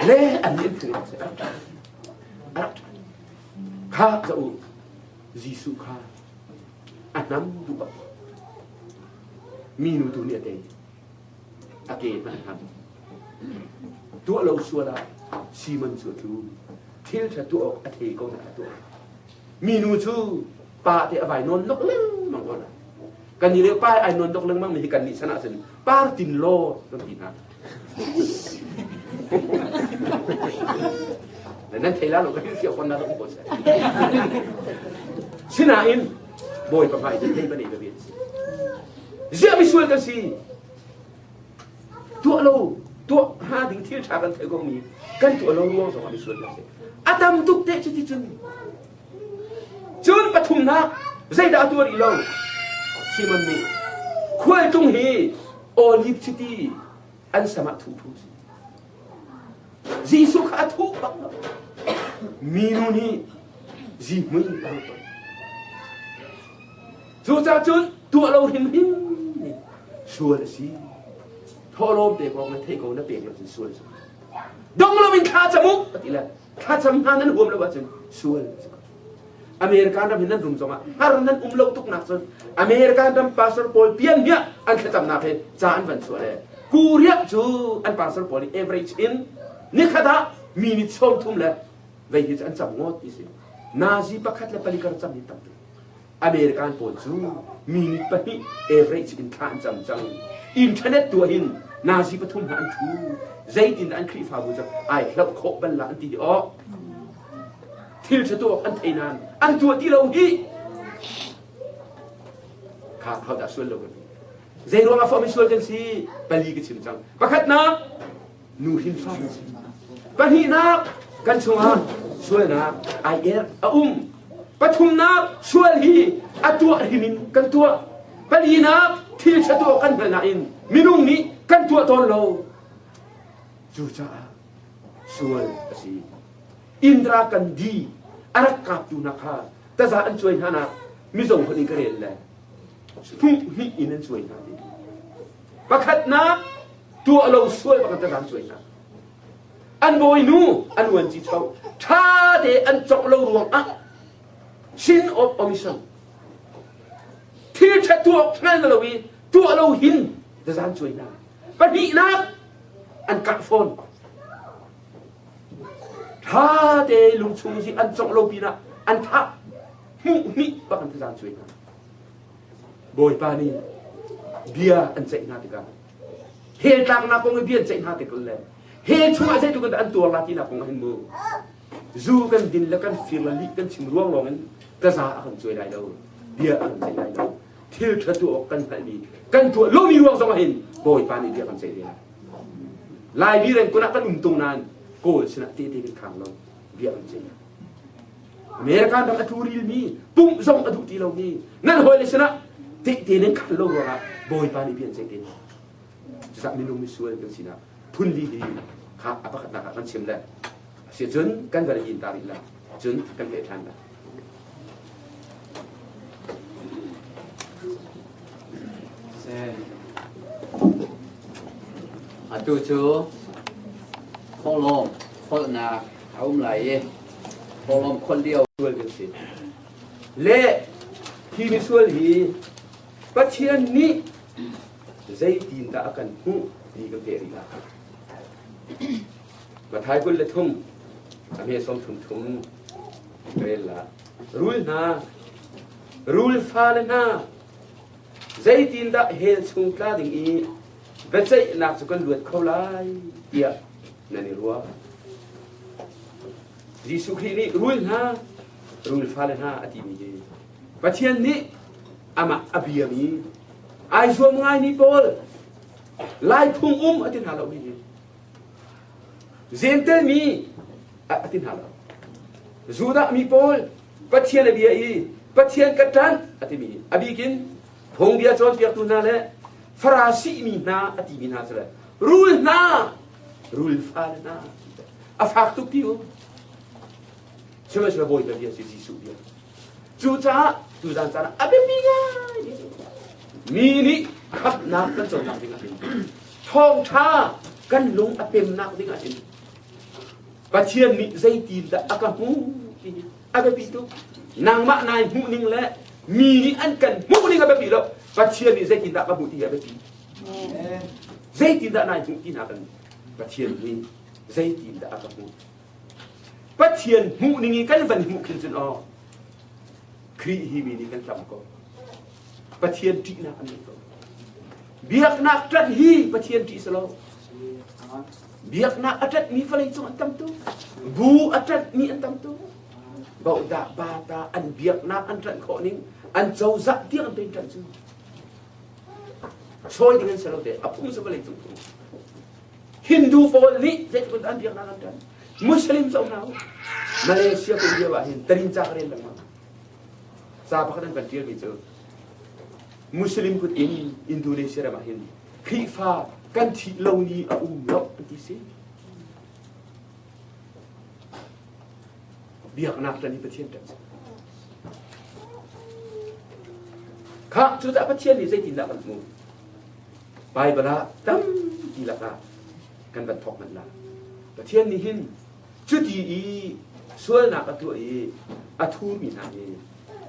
le an in phung a rak ṭhan. Kha ca u, Jesuh kha a hnam duh bak. Minu tu nih a tei. A ke hmanh a hnam. Tuah lo sual ah Simon cu a tlu. Thil ṭha tuah awk a thei ko na a tuah. Minu cu pa te a vai nawn nok lengmang ko na. Kan nih le pa ai nawn nok lengmang mi hi kan nih san ahcun par tin law kan ti hna. Nan thei la lo ka fiah kon na lo ko se. Sinain Bawipa hmai cu thei ban ei ve si. Ziah misual kan si. Tuah lo tuah hnga ding thil ṭha kan theih ko mi kan tuah lo ruang zong ah misual kan si. A tam tuk te cuti cun. Cun pathumnak zeidah a tuah rih lo? Simon nih khualtlung hi olive chiti an sam ah thuh phu si. Jesuh kha a thuh bak lo. Minu nih zihmui a rak ton. Cucaah cun tuah lo hrimhrim nih sual a si. Thawhlawm pek awk na theih ko na pek lo cun sual a si. Dong loin thla cam u a ti le thlacam hna nan huam lo ahcun sual a si ko. American ram hi nan rum zongah har nan um lo tuknak cun American ram pastor pawl pian hiah an thlacamnak he ca an van chuah le Korea cu an pastor pawl nih average in nikhat ah minute 30 le vei hi cu an cam ngawt ti si. Nazi pakhat le palikar cam hi tam tuk. American pawl cu minute pahnih average in thla an cam cang. Internet tuah in nazi pathum hna an thu. Zeitin an Khrihfabu cu ai hlauh khawh bal la an ti awk. Thil ṭha tuah an thei nain an tuah ti lo hi. Kha hodah sual lo kan Zei ruangah fawh misual kan si? Pali ka chim cang. Pakhatnak, nu hrin fa kan si. Pahnihnak, kan chungah sualnak ai er a um. Pathumnak, sual hi a tuah hrim in kan tuah. Palinak, thil ṭha tuah kan hngalh nain minung nih kan tuah tawn lo. Cucaah sual a si. Indra Gandhi a rak kaptu hna kha taza an cuai hna nak mizo holh in ka rel le hmuh hnih in an cuai hna ti. Pakhatnak tuah lo sual bak taza an cuai hna. An bawinu an uan ci cho ṭha te an congh lo ruang ah sin of omission thil ṭha tuah hngal lo i tuah lo hin taza an cuai hna. Pahnihnak an kah fawn. Ṭha te lungchung hi an congh lo pinah an thah hmuh hnih bak an thazang cuai hna. Bawipa nih bia an ceih hna tikah hell tlaknak kong i bia an ceih hna tik le hell chungah zeitluk in dah an tuar la tinak kong ah hin mu zu kan din le kan fir le lih kan chim ruang lawng in taza a kan cuai lai lo bia a kan ceih lai lo thil ṭha tuah awk kan hngalhmi kan tuah lomi ruang zong ah hin Bawipa nih bia kan ceih ve lai. Laimi rengkun ah kan um tung nain Kawl sinah tehte kan khang lo bia kan ceih. America ram a tluril mi pumh zong a duh ti lomi nan hawile sinah tehte nan khan lo ruangah Bawipa nih bia an ceih te. Cucaah minung misual kan sinak phunli hi kha a pakhatnak ah kan chim le si cun kan van in ta rih la cun kan peh ṭhan la. Atu cu thawhlawm kholhnak a um lai i thawhlawm kholh lio sual kan si. Le hi misual hi Pathian nih zeitindah a kan hmuh ti kan peh rih lai. Mathai 23 a hme sawm thum thum rel la. Rul hna, rul fale hna, Zeitindah hell chung tla ding i biaceihnak cu kan luat kho lai tiah nan i ruah? Jesuh Khrih nih rul hna, rul fale hna a timi hi Pathian nih amah a biami ai zuam ngaimi pawl lai phung um a ti hna lo hi Zentel mi a ti hna lo. Judah mi pawl Pathian a bia i Pathian ka ṭanh a timi a bikin phungbia cawnpiaktu hna le Farasi mi hna a timi hna cu le rul hna rul fale hna a fak tuk ti u sihmanhsehlaw Bawipa bia cu Jesuh bia cucaah tuzan caan ah a biapi ngai mi nih khamhnak kan conak ding ah hin thawngṭha kan lung a pemnak ding ah hin Pathian nih zeitindah a ka hmuh ti hi a biapi tuk. Nangmah nai hmuh ning le mi nih an kan hmuh ning a biapi lo. Pathian nih zeitindah ka hmuh ti hi a biapi. Zeitindah nai hmuh ti hna kan Pathian nih zeitindah a ka hmuh. Pathian hmuh ning i kan van hmuh khin cun aw Khrih hi mi nih kan tlam ko. Pathian ṭihnak an ngei ko. Biaknak ṭanh hi Pathian ṭih si lo. Biaknak a ṭanhmi vawlei cung an tam tuk. Bu a ṭanhmi an tam tuk. Bohdah bata an biaknak an ṭanh khawh ning an cozah tiang an ṭanh cu. Sawi ding an si lo te a phung cu vawlei cung phung. Hindu pawl nih zeitluk an biaknak an ṭanh. Muslim zong hna Malaysia kum lio ah hin tarin ca ka rel lengmang. Ca pakhat an kan ṭialmi cu Muslim kut in Indonesia ram ah hin Khrihfa kan thih lo ni a um lo an ti si. Biaknak ṭan hi Pathian ṭan si. Kha cucaah Pathian nih zeitindah kan hmuh? Baibal ah tampi lakah kan van thawk hmanh la. Pathian nih hin cuti i sualnak a tuah i a thurmi hna hi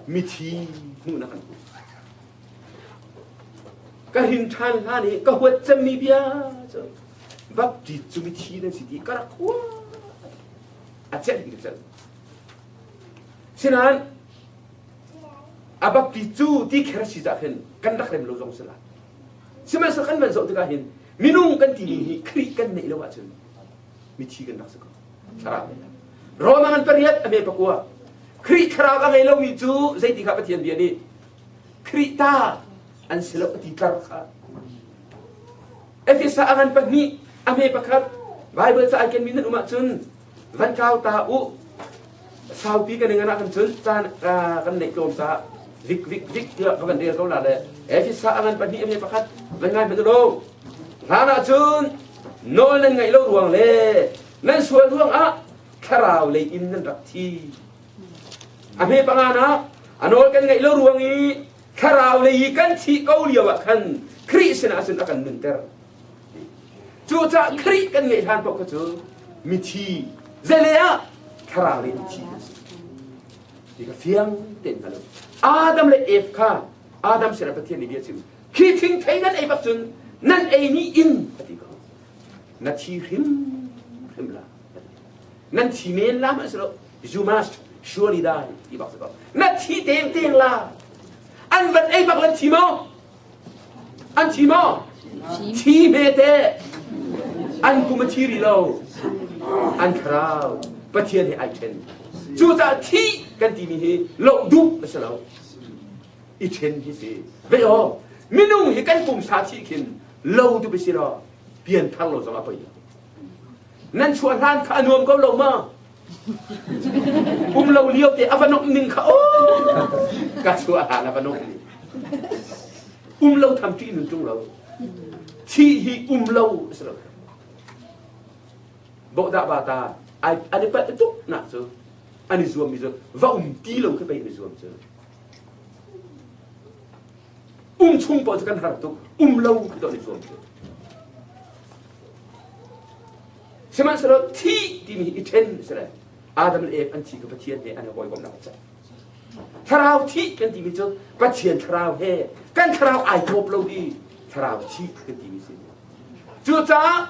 mithi hmuhnak an hmu. Ka hrin ṭhan hlan i ka huat cemmi bia cu baptist cu mithi nan si ti ka rak huat. A celh in ka celh. Sinain a baptist cu ti kher si cah khin kan rak rem lo zong si lai. Sihmanhsehlaw kan van zoh tikah hin minung kan timi hi Khrih kan neih lo ahcun mithi kan rak si ko. Thlarau lei ah. Roma ngan pariat a me pakua. Khrih thlarau a ngei lomi cu zeiti kha Pathian bia nih Khrih ta. An si lo a ti tlar kha. Efesa a ngan pahnih a hme pakhat Bible ca ai kenmi nan um ahcun van kau ta u. Saupi kan ngan ah kan cun caan kan neih tlawm caah vik vik vik tiah ka van rel ko la le Efesa a ngan pahnih a hme pakhat van ngai hmanh u law. Hlan ahcun nawl nan ngaih lo ruang le nan sual ruangah thlarau lei in nan rak thi. A hme panga nak a nawl kan ngaih lo ruang i thlarau lei i kan thih ko lio ah khan Khrih sinah cun a kan nunter. Cucaah Khrih kan ngeih hlan paoh kha cu mithi zeilei ah thlarau lei mithi kan si. Ti ka fiang tein hngal u. Adam le Eve kha Adam sinah Pathian nih bia chim. Khi thingthei nan ei bak cun nan ei ni in a ti ko. Na thi hrim hrim la. Nan thi men la hmanh si lo. You must surely die ti bak si ko. Na thi teng teng la. An van ei bak lan thi maw? An thi maw? Thi hme te. An kum a thi ri lo. An thlarau Pathian he ai ṭhen. Cucaah thi kan timi hi loh duh a si lo. I ṭhen hi si. Ve aw, minung hi kan pumsa thih khin lo tu si lo pian thar lo zong a poi lo. Nan chuah hlan kha a nuam ko lo ma? Um lo lio te a va nomh ning kha o ka chuah hlan a va nomh ning. Um lo tham ṭih nun ṭung lo. Thi hi um lo a si lo. Bohdah ba ta ai an i palh tuk nak cu an i zuam mi cu va um ti lo khi pei an i zuam cu. Um chung paoh cu kan har tuk um lo khi to an i zuam cu. Sihmanhsehlaw thih timi hi i ṭhen a si le Adam le Eve an thi kha Pathian he an i hawikomhnak a cang. Thlarau thih kan timi cu Pathian thlarau he kan thlarau ai kawp lo hi thlarau thih kan timi si. Cucaah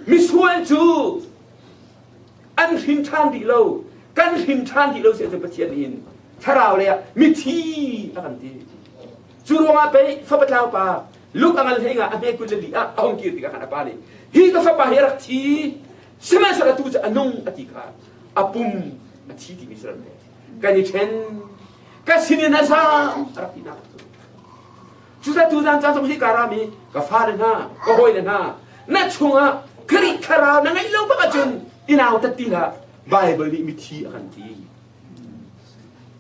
misual cu an hrin ṭhan rih lo, kan hrin ṭhan rih lo si ahcun Pathian nih hin thlarau lei ah mithi a kan ti. Cu ruangah pei fapa tlau pa Luke a ngal hlei nga a hme 24 ah a hung kir tikah khan a pa nih hi ka fapa hi a rak thi sihmanhsehlaw atu cu a nung a ti kha a pum a thi timi si ram kan i ṭhen ka sinin a zaam a rak tinak cu cucaah tuzaan caan zong hi ka rami ka fale hna ka hawile hna na chungah Khrih thlarau na ngeih lo bak ahcun i nautat ti hlah Bible nih mithi a kan ti.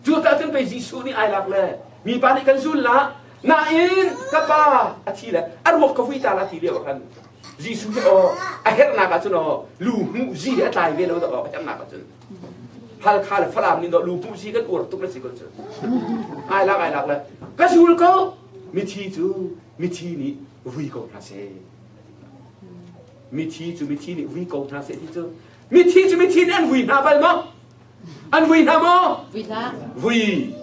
Cucaah cun pei Jesuh nih ai lak le mipa nih kan zul la nain ka pa a thi le a ruak ka vui ta la ti lio ah khan Jesuh hi aw a herhnak ah cun aw lu hmuh zi a tlai ve lo dah aw a herhnak ah cun Halkha le Falam nih lu hmuh zi kan uar tuk le si ko cu ai lak ai lak le ka zul ko mithi cu mithi nih vui ko hna seh mithi cu mithi nih vui ko hna seh ti cu mithi cu mithi nih an vui hna bal maw An vui hna maw? Vui hlah. Vui.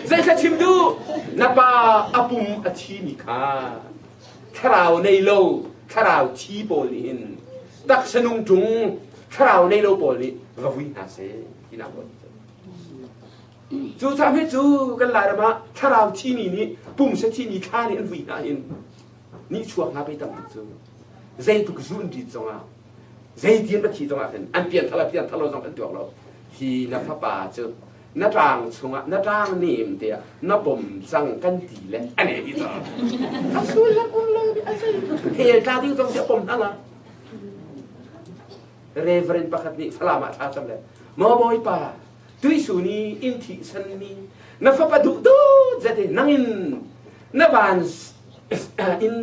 Zeithla chim duh? Na pa a pum a thimi kha thlarau nei lo thlarau thi pawl nih hin taksa nung ṭung thlarau nei lo pawl nih va vui hna seh tinak ruat. Cu cam hi cu kan Lairam ah thlarau thimi nih pumsa thimi thla nih an vui hna hin nihchuak hna pei tam tuk cu zeitluk zun ṭit zongah Zeitin va thi zongah khin an pian thalo pian thalo zong an tuak lo. Hi na fapa cu na ṭang chungah na ṭang nem te ah na pom cang kan ti le a ne ti cang. A sullam um lo a zei hel tla ding zong si a pom hna la. Reverend pakhat nih Falam ah thla cam le maw bawipa tuisu ni in thi san mi na fapa duh dut zete nangin na van in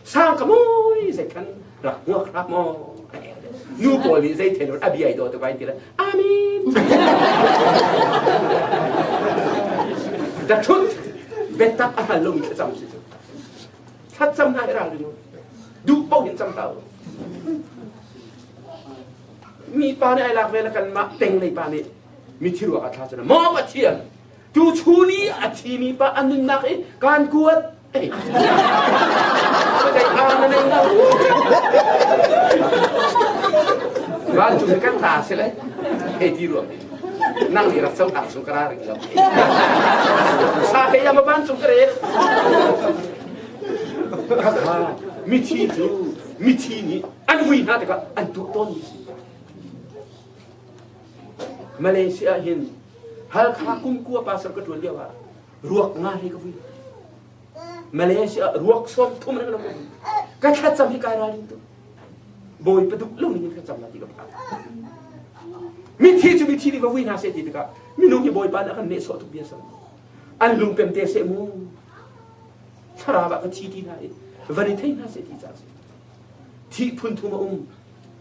sang ka moi zei khan rak hmuak hlah maw nu pawl nih zei then a bia i daw te vai ti le amen the truth biatak a hngal lomi thlacam si cu thlacam hna hi ral ding duh paoh in cam hlah u mi pa nih ai lak ve le kanmah teng lei pa nih mi thi ruak a thla cun maw pathian tu chun i a thimi pa a nunnak i kaan kuat Vancung kan ta si le hei ti ruam nang nih rak cohlang chung ka ra ring lo sa ke yam vancung ka rel khakha mithi cu mithi nih an vui hna tikah an tuah tawn mi si Malaysia hin Halkha kumkua pastor ka ṭuan lio ah. Ruak nga hlei ka vui. Malaysia ruak sawm thum reng lo ka vui. Ka thlacam hi kai ralring tuk. Bawipa duh lo ning in thlacam la ti ka phan. Mithi cu mithi nih va vui hna seh ti tikah minung hi Bawipa nih a kan nehsawh tuk bia sam. An lungpem te seh mu. Thlarau ah ka thi ti hna i van i thei hna seh ti ca si. Thih phun thum a um.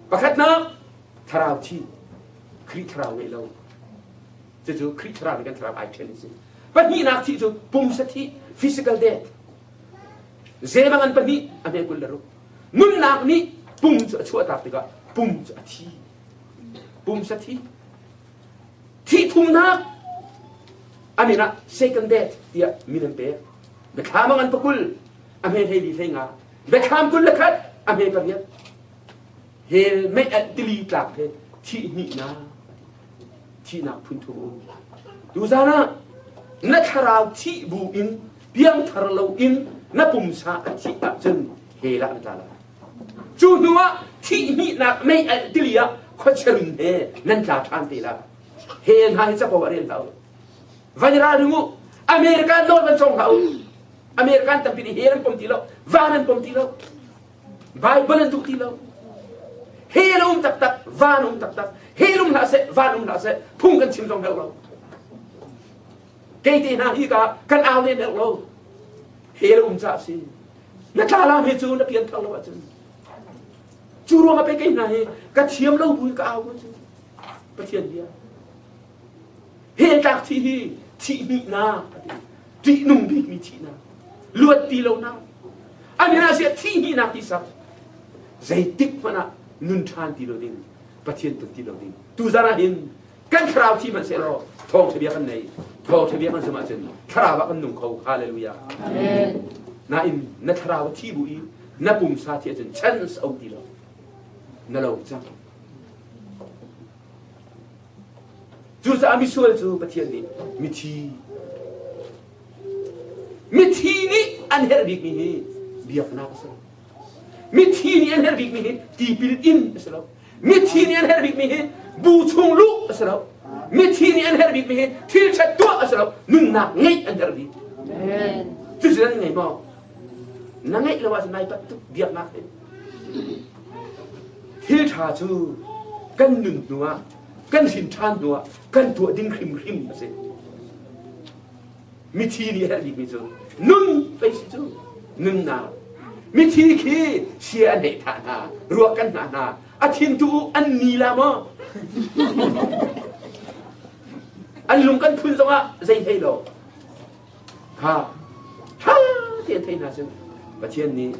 Pakhatnak thlarau thi. Khrih thlarau ngeih lo. Cucu Khrih thlarau nih kan thlarau ai ṭhen a si. Pahnihnak thih cu pumsa thih, physical death. Zemang an pahnih a hme 26. Nunnak nih pum cu a chuahtak tikah pum cu a thi. Pumsa thi. Thih thumnak a min ah second death tiah min an pek. Biathlam a ngan pakul a hme 14 15. Biathlam 21 a hme pariat. Hell mei alh tili tlak he thih hnihnak thihnak phun thum um. Tuzan ah na thlarau thih bu in piangthar lo in na pumsa a thih ahcun hell ah na tla lai. Cu hnu ah thih hnihnak mei alh tili ah khuachiarun he nan tla ṭhan te lai. Hell hna hi capo ah rel hlah u. Van i ralring u. American nawl van cawng hlah u. American tampi nih hell an pom ti lo, van an pom ti lo. Bible an duh ti lo. Hell um taktak, van um taktak. Hell um hlah seh, van um hlah seh, phung kan chim zong herh lo. Kei te hna hi ka kan au len herh lo. Hell um ca si. Na tla lam hi cu na pian thar lo ahcun. Cu ruang ah pei kei hna hi ka thiam lo bu in ka au cu. Pathian bia. Hell tlak thi hi thih hnihnak a ti. Ṭihnung bikmi thihnak. Luat ti lonak. A min ah siah thih hnihnak ti sak. Zeitik hmanh ah nun ṭhan ti lo ding, Pathian tuk ti lo ding. Tuzan ah hin kan thlarau thi hmanh sehlaw thawngṭha bia kan nei. Thawngṭha bia kan zumh ahcun thlarau ah kan nung kho. Hallelujah. Amen. Nain na thlarau thi bu i na pumsa thi ahcun chance a um ti lo. Na lo cang. Cucaah misual cu Pathian nih mithi mithi nih an herh bikmi hi biaknak a si lo. Mithi nih an herh bikmi hi tipil in a si lo. Mithi nih an herh bikmi hi bu chung luh a si lo. Mithi nih an herh bikmi hi thil ṭhat tuah a si lo. Nunnak ngeih an herh bik. Cucu nan ngei maw? Na ngeih lo ahcun nai pat tuk biaknak hi. Thil ṭha cu kan nun hnuah, kan hrin ṭhan hnuah kan tuah ding hrimhrim a si. Mithi nih a herh bikmi cu nun pei si cu nunnak. Mithi khi sia an hei thah hna, ruak kan hngah hna, a thin tu an ni la maw? An lung kan phun zongah zei thei lo. Kha ṭha tein thei hna sih. Pathian nih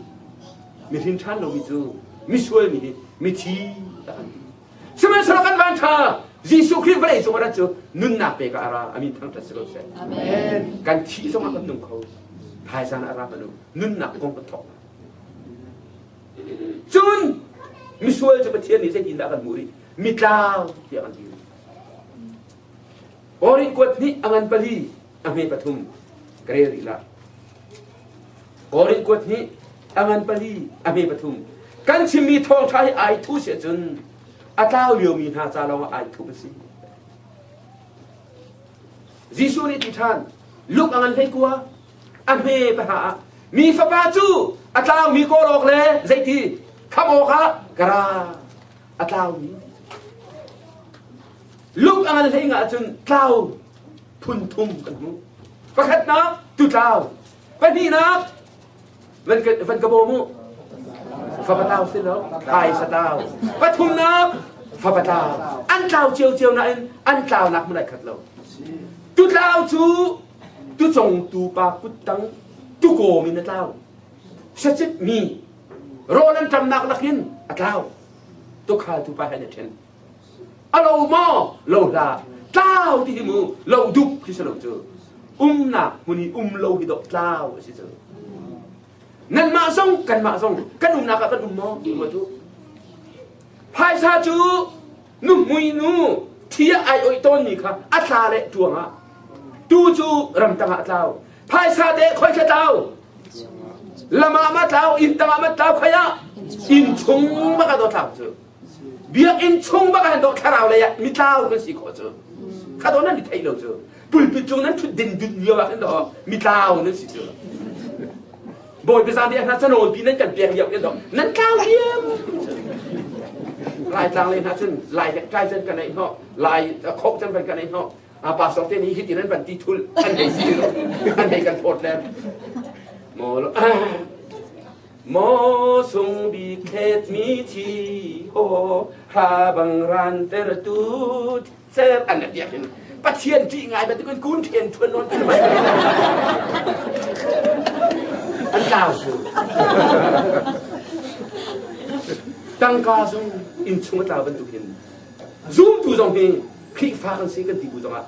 mihring ṭhan lomi cu misual mi hi mithi a kan ti. Sihmanhsehlaw kan van ṭha Jesuh Khrih vawlei cung a rat cu nunnak pek ah a ra. Amin thangṭhat si ko seh. Amen. Kan thih zongah kan nung kho. Thaizan ah ra hmanh u. Nunnak kong kan thawk. Cun misual cu Pathian nih zeitindah kan hmuh rih? Mitlau tiah kan ti rih. Korin kuat hnih a ngan pali a hme pathum ka rel rih la. Korin kuat hnih a ngan pali a hme pathum. Kan chimmi thawngṭha hi ai thu si ahcun a tlau liomi hna ca lawngah ai thup a si. Jesuh nih ti ṭhan, Luke a ngan 19 a hme pahra ah mi fapa cu a tlaumi kawl awk le zeiti khamh awkah ka ra a tlaumi Luk a ngan hlei nga ahcun tlau phun thum kan hmuh. Pakhatnak tutlau, pahnihnak van ka bawm u. Fapa tlau si lo, phaisa tlau. Pathumnak fapa tlau. An tlau ciocio nain an tlaunak hmun ai khat lo. Tutlau cu tucong tupa kuttang tukawm in a tlau. Sacit mi rawl an ṭamnak lakin a tlau. Tukhal tupa he an i ṭhen. A lo maw? Lo hlah. Tlau ti hi mu lo dup khi si lo cu. Umnak hmun i um lo hi dawh tlau a si cu. Nanmah zong kanmah zong kan umnak ah kan um maw? Ruat u. Phaisa cu nuhmui nu thi ah ai oih tawnmi kha a tla le tuang ah tu cu ramtang ah a tlau. Phaisa te khoi kha tlau? Lam ah ma tlau, inn tang ah ma tlau, khoi ah inn chung bak ah do tlau cu. Biakinn chung bak ah dawh thlarau lei ah mitlau kan si khawh cu. Kha dawh nan i theih lo cu. Pulpit cung nan ṭhut din dun lio ah khin daw mitlau nan si cu. Bawipa zaang hna canawn pi nan kan pek lio khin daw nan tlau diam. Lai tlang le hna cun lai tlai cun kan ei hnawh lai khoh cun van kan ei hnawh pastor te nih hitin an van ti thul an hei si an hei kan phawt le maw maw sung bik thlet mi thi ho hra bang ran ter tu ser an biak hin Pathian ṭih ngai bantukin kun ṭhen ṭhuan nawn an tlau cu tangka zong innchung a tlau bantukin zumtu zong hi Khrihfa kan si kan ti bu zongah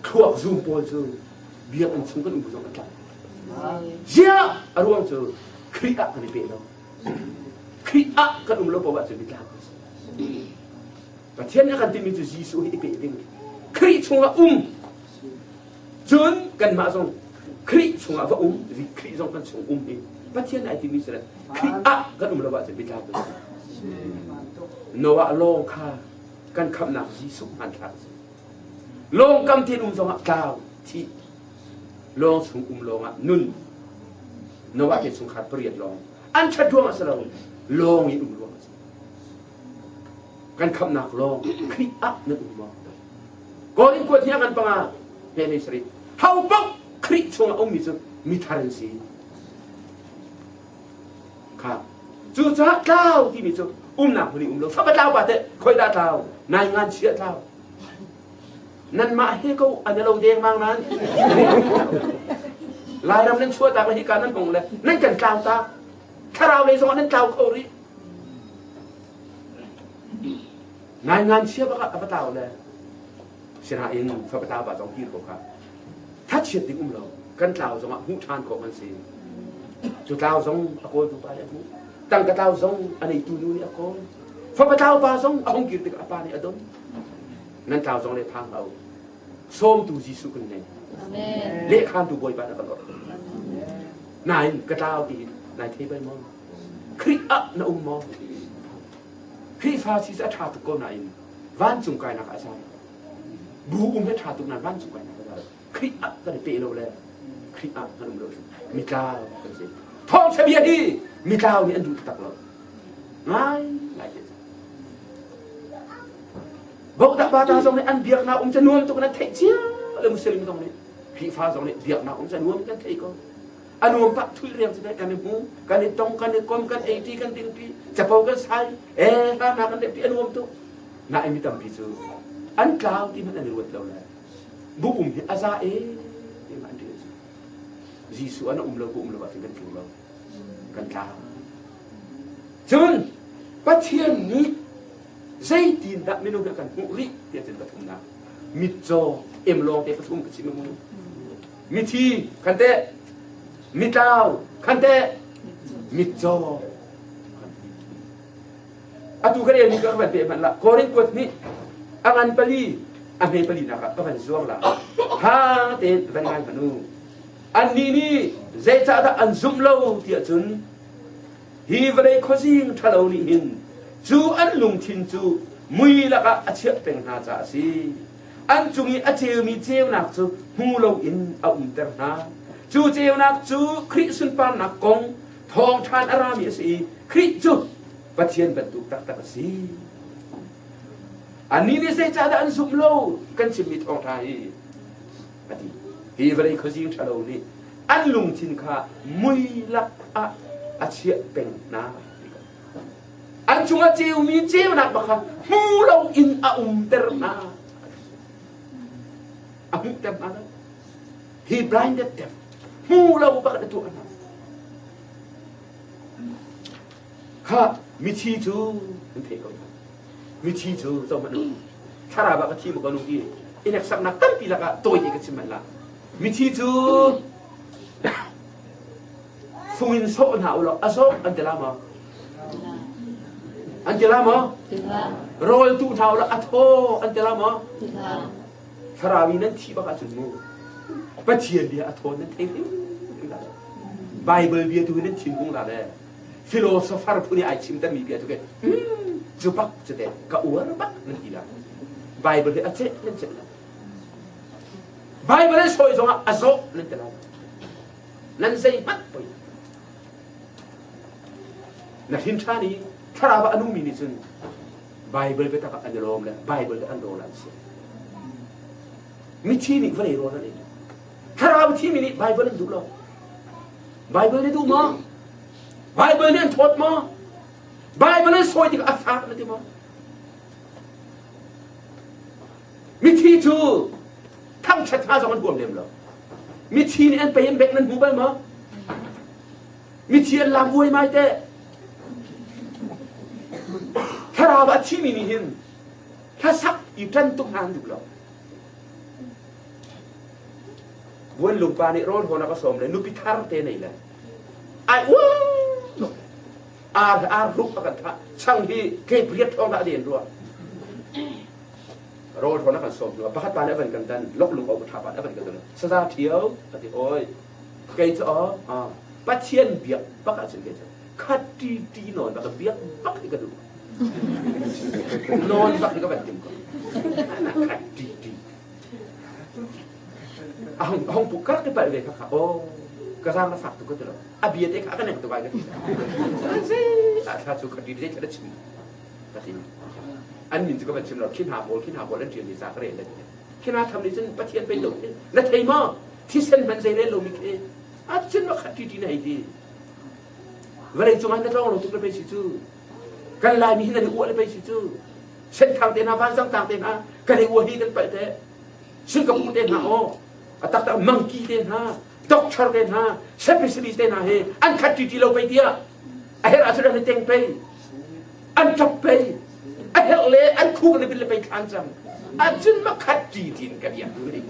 thluak zum pawl cu biakinn chung kan um bu zong an tlau ziah a ruang cu Khrih ah kan i pe lo Khrih ah kan um lo paoh ahcun mitlau kan si Pathian nih a kan timi cu Jesuh hi i peh ding. Khrih chungah um. Cun kanmah zong Khrih chungah va um, Khrih zong kan chung um hi Pathian nih ai timi si le Khrih ah kan um lo ahcun biatlang kan si. Noah lawng kha kan khamhnak Jesuh hmanthlak a si. Lawng kam tein um zongah tlau, thih. Lawng chung um lawngah nun. Noah te chungkhar pariat lawng. An ṭhat ruangah si lo, lawng in um ruangah a si. Kan khamhnak lawng Khrih ah nan um maw? Korin kuat hi a kan panga he nei sarih. Ho paoh Khrih chungah ummi cu mithar an si. Kha cucaah tlau timi cu umnak hmun i um lo. Fapa tlau pa teh khoi dah tlau? Nai ngan chia tlau. Nanmah he ko an lo dengmang nan. Lairam nan chuah tak le hika nan hong le nan kan tlau tak. Thlarau lei zong ah nan tlau kho rih. Ngaingan chia bak ah a va tlau le sinain fapa tlau pa zong kir ko kha thachiat ding um lo kan tlau zong ah hmuh ṭhan khawh kan si cu tlau zong a kawltu pa nih a hmuh tangka tlau zong a neitu nu nih a kawl fapa tlau pa zong a hung kir tikah a pa nih a don nan tlau zong le phang hlah u sawmtu Jesuh kan nei lehkhantu Bawipa na kan orh nain ka tlau ti nai thei bal maw Khrih ah na um maw? Khrihfa si cu a ṭha tuk ko nain vancung kainak ah a za. Bu um hi a ṭha tuk nain vancung kainak a za. Khrih ah kan i pe lo le Khrih ah kan um lo cu mitlau kan si. Thawngṭha bia hi mitlau nih an duh taktak lo. Ngai ngai te. Bohdah bata zong nih an biaknak um cu nuam tuk in an theih cia le Muslim zong nih Khrihfa zong nih biaknak um cu nuam kan thei ko. A nuam pah thui riang cu kan i hmu, kan i tong, kan i kom, kan ei ṭi, kan ding ṭi, capo kan sai, ee hla hna kan leh ṭi, a nuam tuk. Nain mi tampi cu an tlau ti hmanh an i ruat lo le bu um hi a za e ti an ti cu. Jesuh an um lo bu um lo ahcun kan tlu lo, kan tlau. Cun Pathian nih zeitindah minung hi a kan hmuh rih ti ahcun pathumnak mitcaw em lawng te pathum ka chim mu. Mithi khan teh, mitlau khan teh, mitcaw. Atu kan elmi ka van pe hmanh la. Korin kuat nih a ngan pali, a hme pali nak ah ka van zuang la. Ha tein van ngai hmanh u. Annih nih zeicahdah an zumh lo ti ahcun hi vawlei khuazing ṭhalo nih hin cu an lungthin cu mui lakah a chiah peng hna caah a si. An cung i a ceumi ceunak cu hmu loin a umter hna. Cu ceunak cu Khrih sunparnak kong thawngṭhan a rami a si i Khrih cu Pathian bantuk taktak a si. Annih nih zeicahdah an zumh lo kan chimmi thawngṭha hi? A ti. Hi vawlei khuazing ṭhalo nih an lungthin kha mui lakah a chiah peng hna. An cungah ceumi ceunak bak kha hmu loin a umter hna. A hmuhter hna lo. He blinded them. Hmu lo bak na tuah hna. Kha mithi cu an theih ko hna. Mithi cu zohhmanh u. Thlarau ah ka thi maw ka nung ti i hneksaknak tampi lakah tawi te ka chim manh la. Mithi cu Fung in sawh hna u law a zawh an ti la maw? An ti la maw? Rawl tuh hna u law a thaw an ti la maw? Thlarau in nan thih bak ahcun mu Pathian bia a thaw nan thei hrim la. Bible bia tu nan thin hung la le philosopher phun i ai chim termi bia tu ke cu bak cu te ka uar bak nan ti la. Bible hi a ceh nan ceh la. Bible an sawi zongah a zawh nan ti lai. Nan zeihmanh poi. Na hrin ṭhan i thlarau ah a nungmi nih cun Bible biatak ah an i lawm le Bible an rawl an si. Mithi nih vawlei rawl an ei. Thlarau thimi nih Bible an duh lo. Bible nih duh maw? Bible nih an thawt maw? Bible an sawi tikah a fak na ti maw? Mithi cu thangṭhat hna zong an huam lem lo. Mithi nih an pei an bek nan hmu bal maw? Mithi an lam uai mai teh. Thlarau a thimi nih hin hlasak i ṭan tuk hna an duh lo. Buanlung pa nih rawl hawn a ka sawm le nupi thar te nei le ai uang ar ar ruk a kan thah chang hi ke priat thong dah den rua rawl hawn a kan sawm hnu pakhat pa nih a van kan dan lok lung au tha pa nih a van kan dan saza ṭhio a ti oi kei cu aw Pathian biak bak ahcun kei cu khat ṭi ṭi nawn bak biak bak hi ka duh nawn bak hi ka van tim ko khat ṭi ṭi a hong hong puk kar te palh ve kha kha aw ka zaang na fak tuk ka ti lo a bia te kha a ka nek tuk ai ka ti a thla cu khat ṭi zei thla chim ka ti an min cu ka van chim lo khi hna pawl khi hna pawl an ṭial mi ca ka rel le khi hna tham nih cun Pathian pei lo na thei maw thisen hmanh zei rel lomi khi a cun ma khat ṭi ṭi na hei ti vawlei cungah na tlawng lo tuk le pei si cu kan laimi hi nan i uah le pei si cu senthang te hna vanzang tlang te hna kan i uah hi kan palh te Singapore te hna aw a taktak mangki te hna doctor te hna specialist te hna he an khat ṭi ṭi lo pei tiah a herh ahcun an i teng pei an ṭap pei a herh le an khuk le bil le pei thlan cang ahcun ma khat ṭi ṭin ka biak tu ding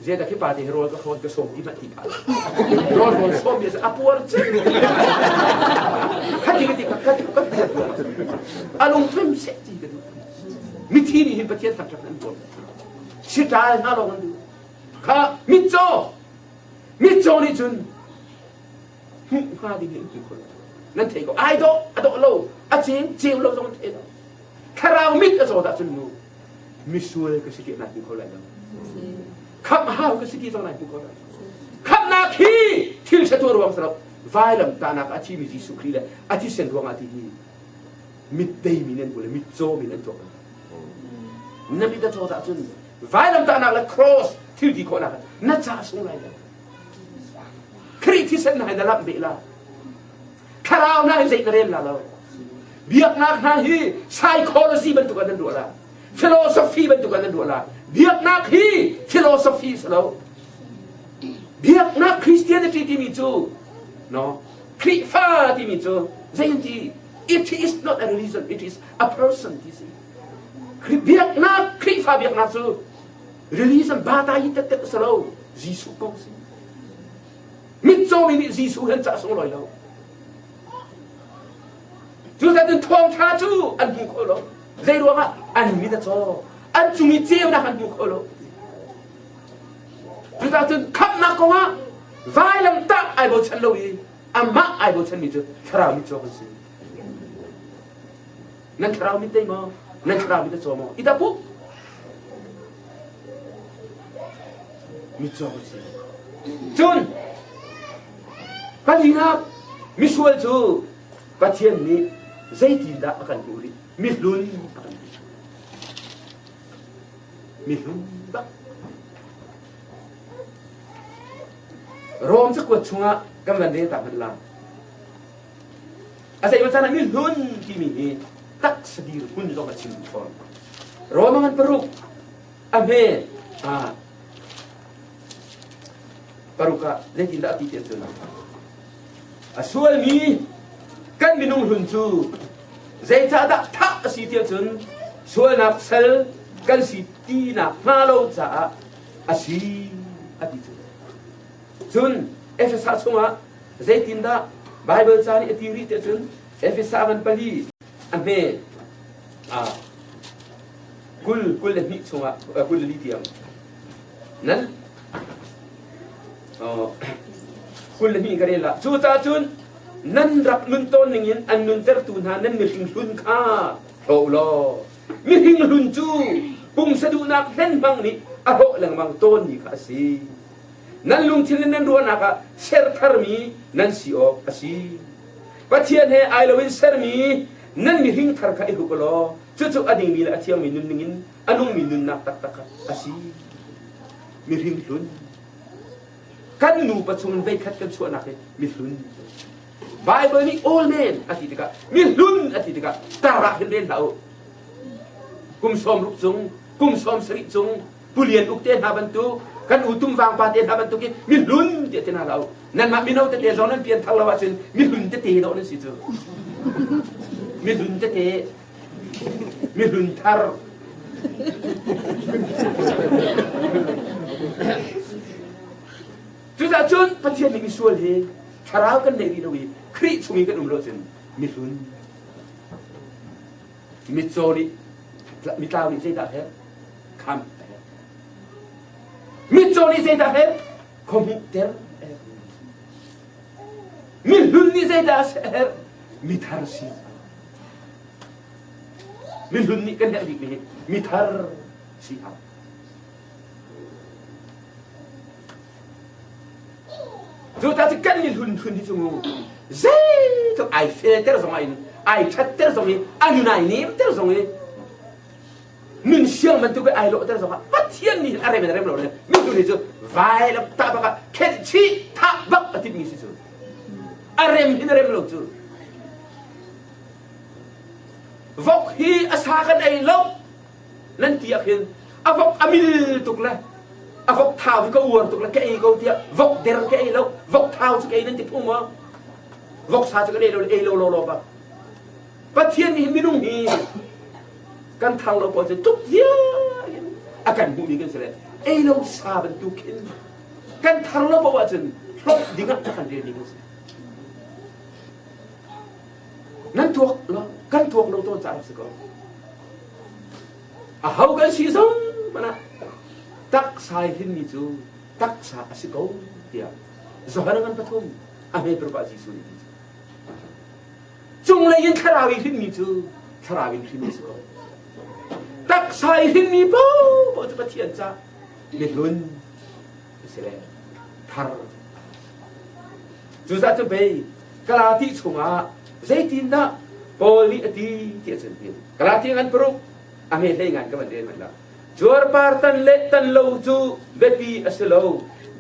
Zeidah khi pa te hi rawl ka hrawn ka sawm ti hmanh ti phah. Rawl hrawn sawm mi a puar chin. Khati ka ti ka ka ka a lungtrim seh ti ka duh. Mithi nih hin Pathian thangṭhat an tuam. Siṭal hna lawng an duh. Kha mitcaw mitcaw nih cun hmuh hnga ding in hmu kho lo. Nan thei ko. Ai dawh a dawh lo. A ceng ceu lo zong an thei lo. Thlarau mit a caw dah cun mu misual ka si ti nai hmu kho lai lo. Khamh hau ka si ti zong nai hmu kho lai. Khamhnak hi thil ṭha tuah ruang si lo. Vailam tahnak a thimi Jesuh Khrih le a thisen ruangah ti hi mit deimi nan hmu le mit cawmi nan tuak. Na mit a caw dah cun vailam tahnak le cross thil ti khawhnak na ca sung lai lo. Khrih thisen na hai na lamh beh la. Thlarau hna hi zei na rel la lo. Biaknak hna hi psychology bantuk ah nan ruah la. Philosophy bantuk ah nan ruah la. Biaknak hi philosophy si lo. Biaknak Christianity timi cu no Khrihfa timi cu zei an ti it is not a religion it is a person ti si. Biaknak Khrihfa biaknak cu religion bata yi tet si lo Jesuh kong si. Mitcawmi nih Jesuh he an cah sunglawi lo. Cucaah cun thawngṭha cu an hmu kho lo. Zei ruangah an mit a caw. An cung i ceunak an hmu kho lo. Cucaah cun khamhnak kongah vailam tah ai bochan lo i amah ai bochanmi cu thlarau mitcaw kan si. Nan thlarau mit dei maw? Nan thlarau mit a caw maw? I dah pu. Mitcaw kan si. Cun palinak misual cu Pathian nih zeitindah a kan hmuh rih? Mihlun a kan ti. Mihlun bak. Rom cakuat chungah kan van rel ta hmanh la. A zeimaw caan ah mihlun timi hi taksa dirhmun zong a chim fawn. Rom ngan paruk a hme paruk ah zeitindah a ti ti cun a sualmi kan minung hlun cu zeicahdah thah a si tiah cun sualnak sal kan si tinak hnga lo caah a si a ti cu cun Efesa chungah zeitindah Baibal ca nih a ti rih tiah cun Efesa ngan pali a hme 20 21 chungah 24 tiang nan 22 ka rel la cucaah cun nan rak nun tawn ningin an nuntertu hna nan mihring hlun kha hlo law mihring hlun cu Pumsa duhnak hlenhmang nih a hrawh lengmang tawnmi kha a si. Nan lungthin le nan ruahnak ah ser tharmi nan si awk a si. Pathian he ai loin sermi nan mihring thar kha i hruk u law cucu a dingmi le a thiangmi nunning in a nungmi nunnak taktak kha a si. Mihring hlun. Kan nupa chungin veikhat kan chuahnak hi mihlun. Bible nih old man a ti tikah mihlun a ti tikah tar ah hin ren hlah u. Kum 60 cung, kum 70 cung Pulian uk te hna bantuk kan u tumvang pa te hna bantuk in mihlun tiah ti hna hlah u. Nanmah mino tete zong nan pian thar lo ahcun mihlun tete dawh nan si cu. Mihlun tete, mihlun thar. Cucaah cun Pathian nih misual hi thlarau kan neih rih lo i Khrih chung i kan um lo cun mihlun mitcaw nih mitlau nih zeidah herh kham a herh mitcaw nih zeidah herh khuahmuhter a herh mihlun nih zeidah a herh mithar si mihlun nih kan herh bikmi hi mithar si hau Cucaah cu kan mihlun hlun hi cu mu zeitluk ai felter zong in ai ṭhatter zong i a nun ai nemter zong i nun siang bantuk i ai lawhter zong ah Pathian nih hin a rem in a rem lo le mihlun hi cu vailam tah bak ah khenh chih thah bak a timmi si cu a rem hin a rem lo cu vok hi a sa kan ei lo nan ti ah khin a vok a mil tuk le a vok thau hi ka uar tuk le ka ei ko tiah vok der ka ei lo vok thau cu ka ei nan ti phung maw vok sa cu kan ei lo ei lo lo lo ba Pathian nih minung hi kan thang lo pawl cu tuk viar in a kan hmuhmi kan si le ei lo sa bantuk khin kan thar lo paoh ahcun hlawt dingah a kan relmi kan si Nan tuak lo, kan tuak lo tawn caah si ko. A ho kan si zong mana taksa i hlinmi cu taksa a si ko tiah Johan ngan pathum a hme paruk ah Jesuh nih ti. Cunglei in thlarau i hrinmi cu thlarau in hrinmi si ko. Taksa i hrinmi paohpaoh cu Pathian ca mihlun a si le thar. Cucaah cu pei Galati chungah zeitindah Paul nih a ti ti a cun hin Galati ngan paruk a hme hlei ngan ka van rel hmanh la cuarpar tan le tan lo cu biapi a si lo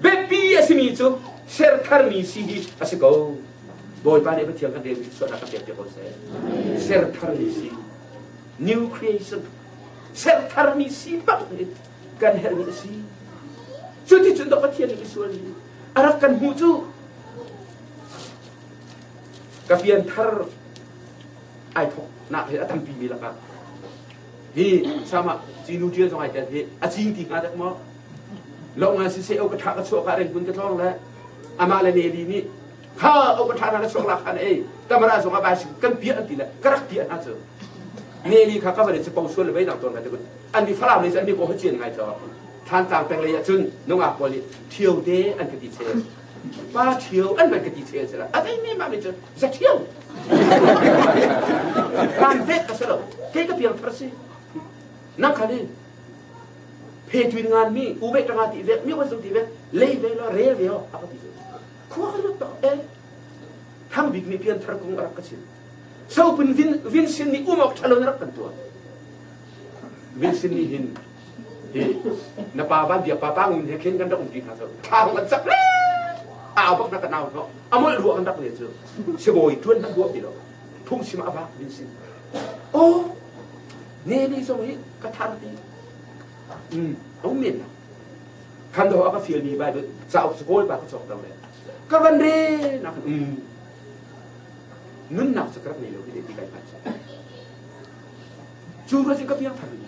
biapi a simi cu sertharmi si hi a si ko Bawipa nih Pathian kan rel sualnak kan pek piak ko seh sertharmi si new creation sertharmi si bak kan herhmi a si cuticun dok Pathian nih misual nih a rak kan hmuh cu ka pianthar ai thawknak hi a tampi mi lakah hi sama cinu ṭial zong ai tel hi a cing ti hnga dek maw lo ngan siseh o ka ṭha ka chuah ka rengkun ka tlawng le amah le Nelly nih kha o ka ṭha na ka chuak la khan ei tamara zong a bai kan piah an ti le ka rak piah hna cu Nelly kha ka van in po sual le vei dang tawn ka ti an mi falam le an mi ko ha cian ngai cho Thantlang peng lei ah cun nungak pawl nih ṭhio te an ka ti chel pa ṭhio an van ka ti chel sila a zei men mi cun za ṭhio kan vek ka si lo kei ka piang thar si nang khan in phe tuin ngan mi u ve tanga ti ve mi wan zung ti ve lei ve lo rel ve o a ka ti khua ka lut tok e thang bik mi pian thar kung a rak ka chim sopin vin vin sin nih umok ṭhalo na rak kan tuah vin sin nih hin hi na pa van bia pa pa ngun he khin kan rak umpi hna cu thla hong kan cak le au bak na ka nau no amol ruah kan rak le cu sibawi tuan hmanh ruah ti lo phung sim a vak min sin oh ne ni zong hi ka thar ti um men na khan do a ka fial mi bible cauk cu kawl pa ka cawk dang le ka van re na um nunnak cu ka rak nei lo hi ti kai hngal Cu ka cu ka piang thar rih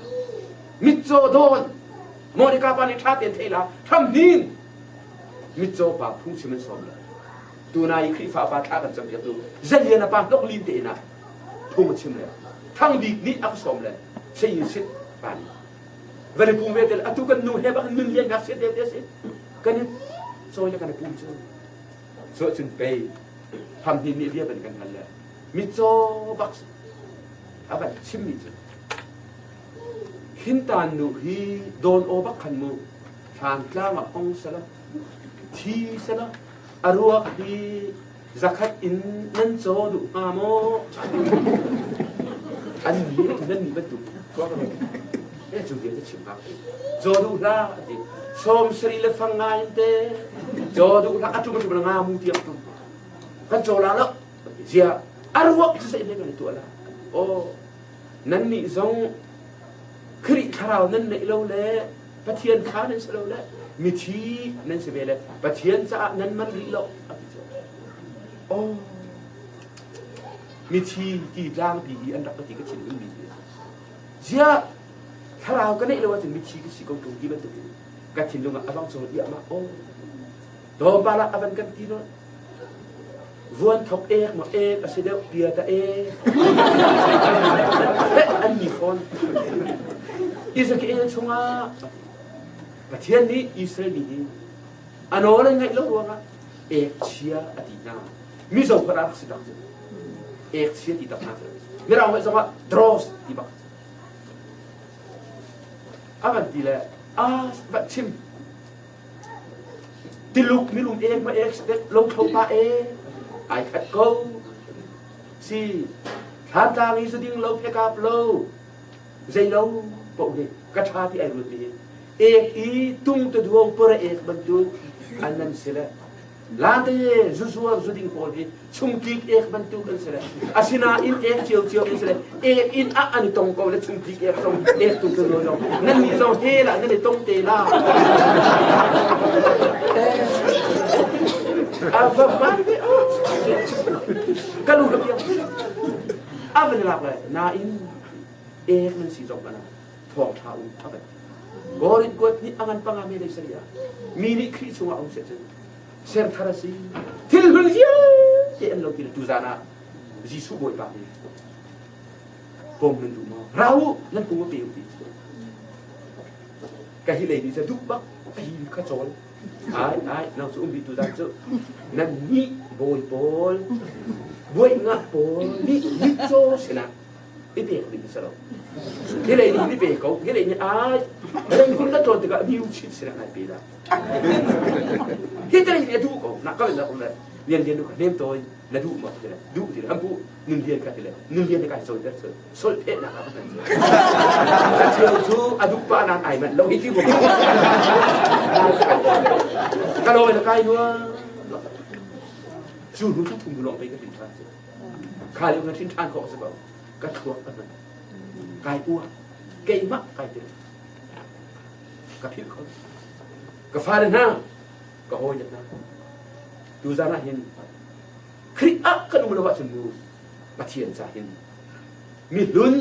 Mitcaw dawn Monica pa nih ṭha tein thei la hram hnin mitcaw pa phungchim an sawm le tuna i Khrihfa pa thla kan campiak tu Zalian a pa hnok lin te inn ah phung a chim le Thang Bik nih a ka sawm le Sayin Sit pa nih van i pum ve te atu kan nu he bak nun lian ngak siat te si kan i cawi le kan i pum cu cu cun pei Tham Hnin nih bia ban kan hal le mitcaw bak a van chimmi cu. Thintan nu hi dawn aw bak khan mu thlantlang ah hong sela thi sela a ruak hi zakhat in nan caw duh hnga maw? An ni nan ni bantuk tuah ka e cu vialte chim hna caw duh hlah ati sawm sari le fang nga in te caw duh hlah a tum a tum nga mu tiang tum kan caw la lo zia a ruak cu sai kan tuah la oh nan nih zong Khrih thlarau nan neih lo le Pathian kha nan si lo le mithi nan si ve le Pathian caah nan man rih lo a ti cu. Oh, mithi ti tlangpi i an rak ka ti ka thin hun mi hi. Ziah thlarau ka neih lo ahcun mithi ka si ko ṭung ti bantuk in ka thinlung ah a vang cawl iahmah. Oh, tlawmpal ah a van kan ti nawn. Vuan thok ek maw ek a si deuh pia ta ek. An ni fawn. Ezekiel chungah Pathian nih Israel mi hi a nawl an ngaih lo ruangah ek chia a ti hna. Mizo kha rak si tak cu. Ek chia ti tak hna cu. Mirang holh zongah dross ti bak. A van ti le a va chim Tiluk mirum ek ma ek dek lothlo pa e ai khat ko. Si thlantlang i zuding lo phekap lo zei lo poh hi ka ṭha ti ai ruat mi hi ek i tung te duang pore ek bantuk an nan si le Lante zuzuar zuding pawl hi chungtlik ek bantuk an si le asinain ek ciocio an si le ek in ah an i tong ko le chungtlik ek zong ek tu tu zong nan nih zong he la nan i tong te la a va man ve ka lu ka piang a van lak le nain ek nan si zong kana thawng tha um a van Korin kuat nih a ngan panga me lei saria mi nih Khrih chungah um se cun ser thar a si thil hlun vialte an lo ti le tuzan ah Jesuh Bawipa nih pom nan duh maw ra u nan pum a pe u ti ka hi lei nih sa duh bak a hi kha cawl ai ai nang cu um bi tuzan cu nan nih bawi pawl buai ngah pawl nih mitcaw sinah i pek ding si lo hi lei nih i pe ko hi lei nih ai rengkun na ṭawn tikah niu chin sinah nai pe la hi te nih a duh ko na ka na um le lian lian ka nem toi na duh ma ti le duh ti le hampu nun lian ka ti le nun lian ka sol der sol sol phe na ka kan ka chiu chu a duh pa nan ai man lo hi ti bu ka lo na kai nuwa chu nu thum bu long pe ka tin than kha lio ka thin than ko se ko ka thluak ka hman kai uar keimah kai tel ka philh kho ka fale hna ka hawile hna tuzan ah hin Khrih ah kan um lo ahcun mu Pathian ca hin mi hlun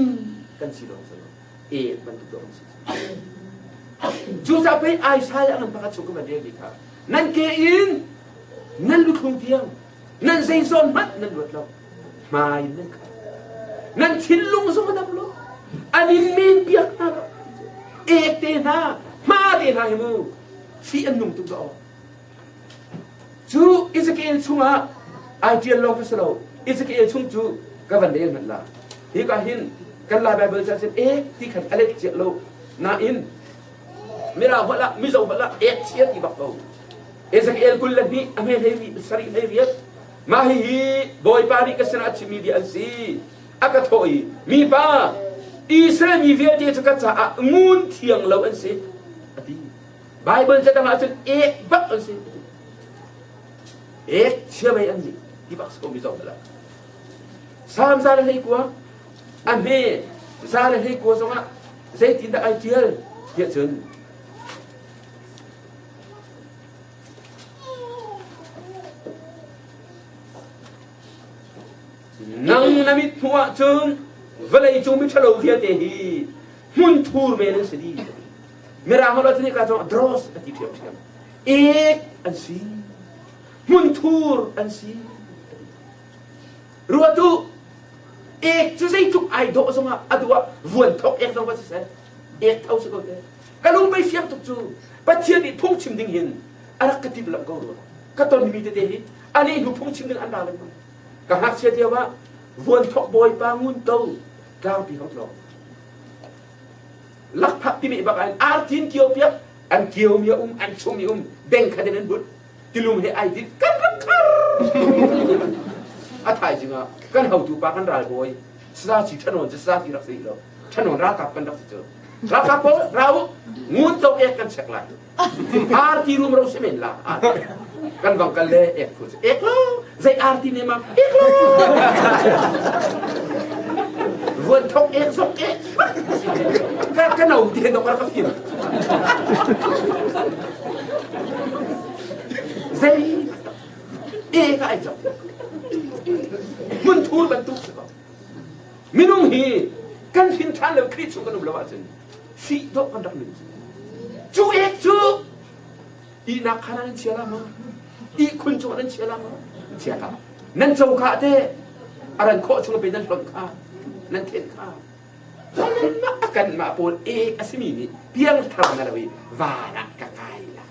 kan si lo cu ek bantuk dawh kan si cucaah pei Isaiah ngan pakhat chung ka van rel mi kha nan ke in nan luthlung tiang nan zeizawn hmanh nan luat lo hmai in nan kal nan thinlung zong a dam lo an in men piak hna lo ek te hna hma te hna hi mu fih an nung tuk dah cu Ezekiel chungah ai ṭial lawng kha si lo Ezekiel chung cu ka van rel hmanh la hi ka hin kan Lai Bible ca cun ek ti khan a let ciah lo nain Mirang holh ah Mizo holh ah ek chia ti bak ko Ezekiel 22 a hme hlei sarih hlei riat Mah hihi Bawipa nih ka sinah a chimmi bia an si. A ka thawh i, Mipa, Israel mi vialte cu ka caah ngun thiang lo an si, a ti. Baibal catang ah cun ek bak an si. Ek chia mei an nih ti bak si ko mi zong la. Salm za le hlei kua, a hme za le hlei kua zongah zeitindah ai ṭial tiah cun Nang na mit hmuh ahcun vawleicung miṭhalo vialte hi hmunthur men an si dih. Mirang holh ah cun hika cun dross a ti ṭhiamṭhiam. Ek an si. Hmunthur an si. Ruat u, ek cu zeitluk ai dawh zongah a duh ah vuan thok ek zong va siseh, ek tho si ko te. Ka lung pei fiang tuk cu Pathian nih phungchim ding hin a rak ka timhlamh ko rua. Ka tonmi tete hi ani hnu phungchim ding an ra lengmang. Ka ngakchia lio ah vuan thok bawipa ngun to tlangpi hong tlawng. Lakphak timi bak ah artin kio piak an kio mi a um an chung mi um beng khat in an but tilum he ai dit kan rak khar a thaizing ah kan hotu pa kan ralbawi saza ci ṭhanon cu saza ci rak si lo ṭhanon ralkap kan rak si cu ralkap pawl rau ngun to ek kan chek lai arti rum ro si men la kan vang kal le ek phu cu ek lo zei arti ne ma ek lo vuan thok ek zok ek ka ka no ti he dok ka fim zei e ka ai cak mun thur bantuk si ko minung hi kan hrin ṭhan lo Khrih chung kan um lo ahcun fih dawh kan rak nun cu ek cu ihnak khan ah nan chia la maw ihkhun cung nan chia la maw chia ka nan coka te a ran khawh chung pe nan hlonh kha nan then kha mah a kan mah pawl ek a simi nih piang thar na lo i van ah ka kai la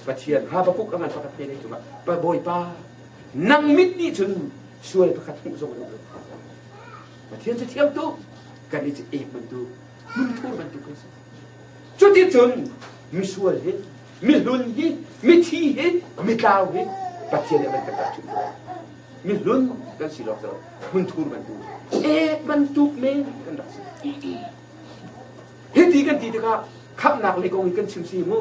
Pathian Habakuk a ngan pakhat te lei cungah pa Bawipa nang mit nih cun sual pakhat hmuh zong lo Pathian cu thiam tuk kan i ek bantuk hmunthur bantuk kan si cuticun misual hi mihlun hi mithi hi mitlau hi Pathian nih a van kan tahchunh mihlun kan si lawng cu hmunthur bantuk ek bantuk men kan rak si hiti kan ti tikah khamhnak lei kong in kan chim si mu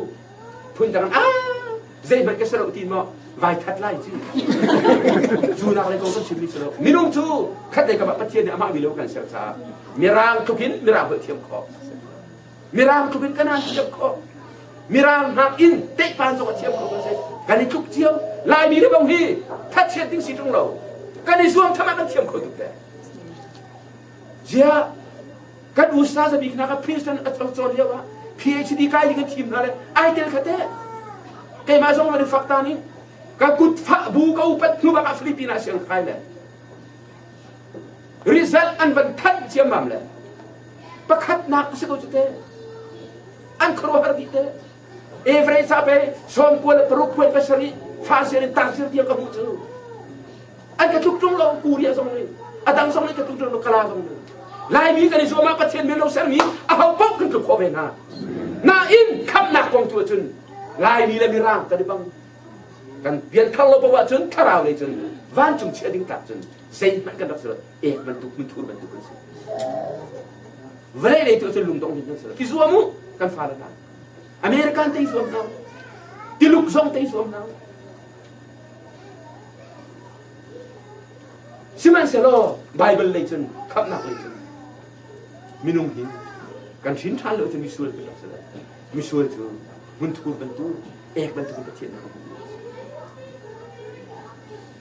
phundang ah zeihmanh ka si lo ti maw vai that lai ci cu nak lei kong kan chimmi si lo minung cu khat lei kam ah Pathian nih amah mi lo kan ser caah mirang tluk in mirang holh thiam khawh mirang tluk in kanan thiam khawh mirang hnak in teihpan zong a thiam kho kan si kan i tluk cio laimi le bang hi thatchiat ding si ṭung lo kan i zuam tham ah kan thiam kho tuk te ziah kan usa zabik hna kha Princeton a cawn lio ah PhD kai ding an thim hna le ai tel kha te keimah zong an fak ta ning ka kut fah bu ka upat hnu bak ah Philippines ah siang kai le result an van thanh ciammam le pakhatnak si ko cu te an khuaruahhar dih te average sa pe sawm kua le paruk point pasarih fa sir in tang sir tiang ka hmuh cu an ka tluk ṭung lo Korea zong nih a dang zong nih ka tluk ṭung lo Kala zong nih Laimi kan i zuam ah Pathian min lo sermi a ho paoh kan tluk khawh ve hna nain khamhnak kong tu ahcun Laimi le Mirang kan i bang kan pianthar lo paoh ahcun thlarau lei cun vancung chiah ding tlak cun zeihmanh kan rak si lo ek bantuk hmunthur bantuk kan si vawlei lei tu ahcun lungdong hin kan si lo i zuam u kan fale hna American te i zuam hna Tiluk zong te i zuam hna Sihmanhsehlaw Baibal lei cun khamhnak lei cun minung hi kan hrin ṭhan lo cu misual kan rak si lai. Misual cu hmunthur bantuk, ek bantuk in Pathian nih a hmuh.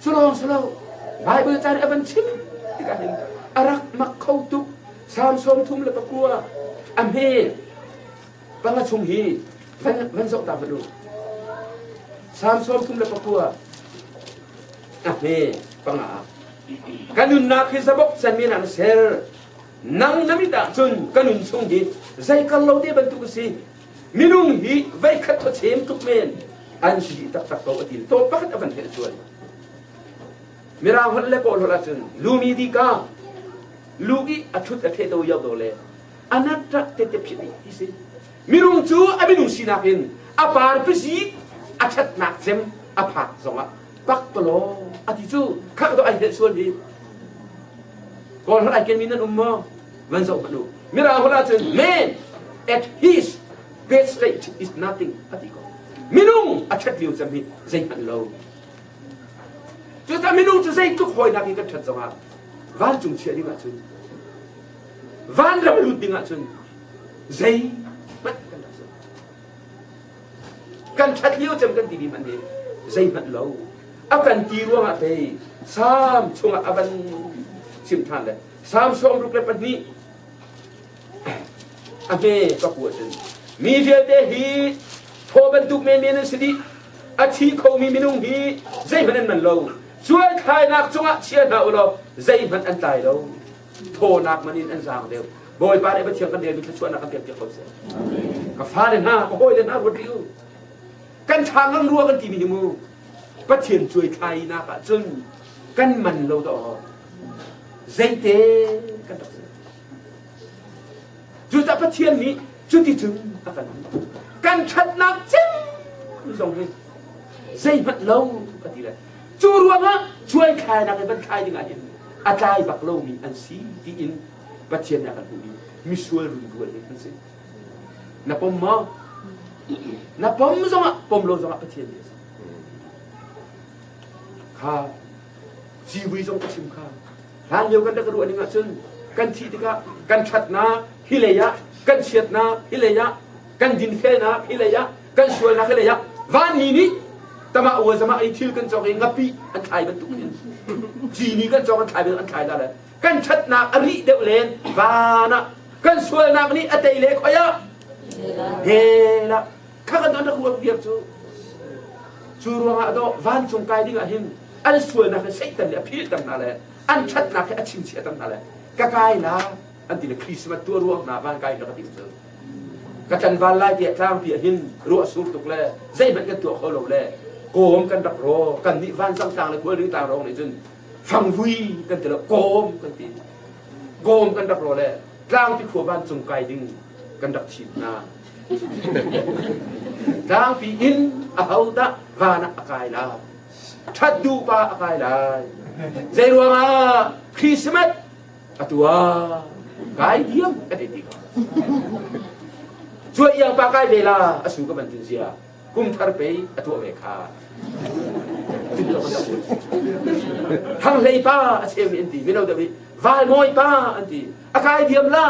Cu lawng si lo, Baibal ca nih a van chim tikah hin a rak mak kho tuk. Salm 39 a hme panga chung hi van, van zoh ta hmanh u. Salm 39 a hme panga ah ka nunnak hi zabok can men ah na ser nang na mit ah cun ka nun chung hi zei kal lo te bantuk a si minung hi veikhat thawchem tluk men an si dih taktak ko a ti to pakhat a van helh sual mirang holh le kawl holh ahcun lumi di ka lu i a thut a the to yau do le anatta tete phit ti si minung cu a minung sinak in a par pisi a ṭhatnak cem a phak zongah pak tolo a ti cu khak do ai helh sual hi kawl holh ai ken mi nan um maw van zoh hmanh u mirang holh ahcun man at his best state is nothing a ti ko minung a ṭhat lio cem hi zeihmanh lo cucaah minung cu zeitluk hawinak in kan ṭhat zongah vancung chiah ding ahcun Vanram lut ding ahcun zeihmanh kan rak si. Kan ṭhat lio cem kan timi hmanh hi zeihmanh lo. A kan ti ruangah pei Salm chungah a van chim ṭhan le Salm 62 a hme ka pu ahcun mi vialte hi thaw bantuk menmen an si dih a thi khomi minung hi zeihmanh an man lo cuaithlainak cungah chia hna u law zeihmanh an tlai lo thawnak man in an zaang deuh Bawipa nih Pathian kan relmi thluachuahnak kan pek piak ko seh ka fale hna ka hawile hna ruat rih u kan ṭha ngang rua kan timi hi mu Pathian cuai thlainak ah cun kan man lo dah zeite kan rak si. Cucaah Pathian nih cuticun a kan kan ṭhatnak cem zong hi zeihmanh lo a ti le cu ruangah cuaithlainak in van thlai dingah hin a tlai bak lomi an si tiin Pathian nih a kan hmuhmi misual runrual hi an si. Na pom maw? Na pom zongah pom lo zongah Pathian nih a si. Kha civui zong ka chim kha hlan lio kan rak ruah ning ahcun kan thih tikah kan ṭhatnak hi lei ah kan chiatnak hi lei ah kan dinfelnak hi lei ah kan sualnak hi lei ah vanmi nih tamah ua zama i thil kan cawk i ngapi an thlai bantuk in cini kan cawk an thlai bantuk an thlai la le kan ṭhatnak a rih deuh len van ah kan sualnak nih a tei le khoi ah hell ah kha kan rak ruat viar cu cu ruangah dawh vancung kai ding ah hin an sualnak hi Satan nih a philter hna le an ṭhatnak hi a chingchiahter hna le ka kai la an ti le Christmas tuah ruang hna van kai rak ti cu ka tlanval lai tiah tlangpi ah hin ruah sur tuk le zeihmanh kan tuah kho lo le kawm kan rak raw kan nih vanzang tlang le khualring tlang rawng nih cun fangvui kan ti lo kawm kan ti kawm kan rak raw le tlangpi khua vancung kai ding kan rak thim hna tlangpi in ahodah van ah a kai lai ṭhat duh pa a kai lai zei ruangah Christmas a tuah kai diam ka ti ti cuai iang pa kai ve la a su ka ban tin sia kum thar pei a tuah ve kha thang hlei pa a cheu mi an ti mino deuh i val mawi pa an ti a kai diam la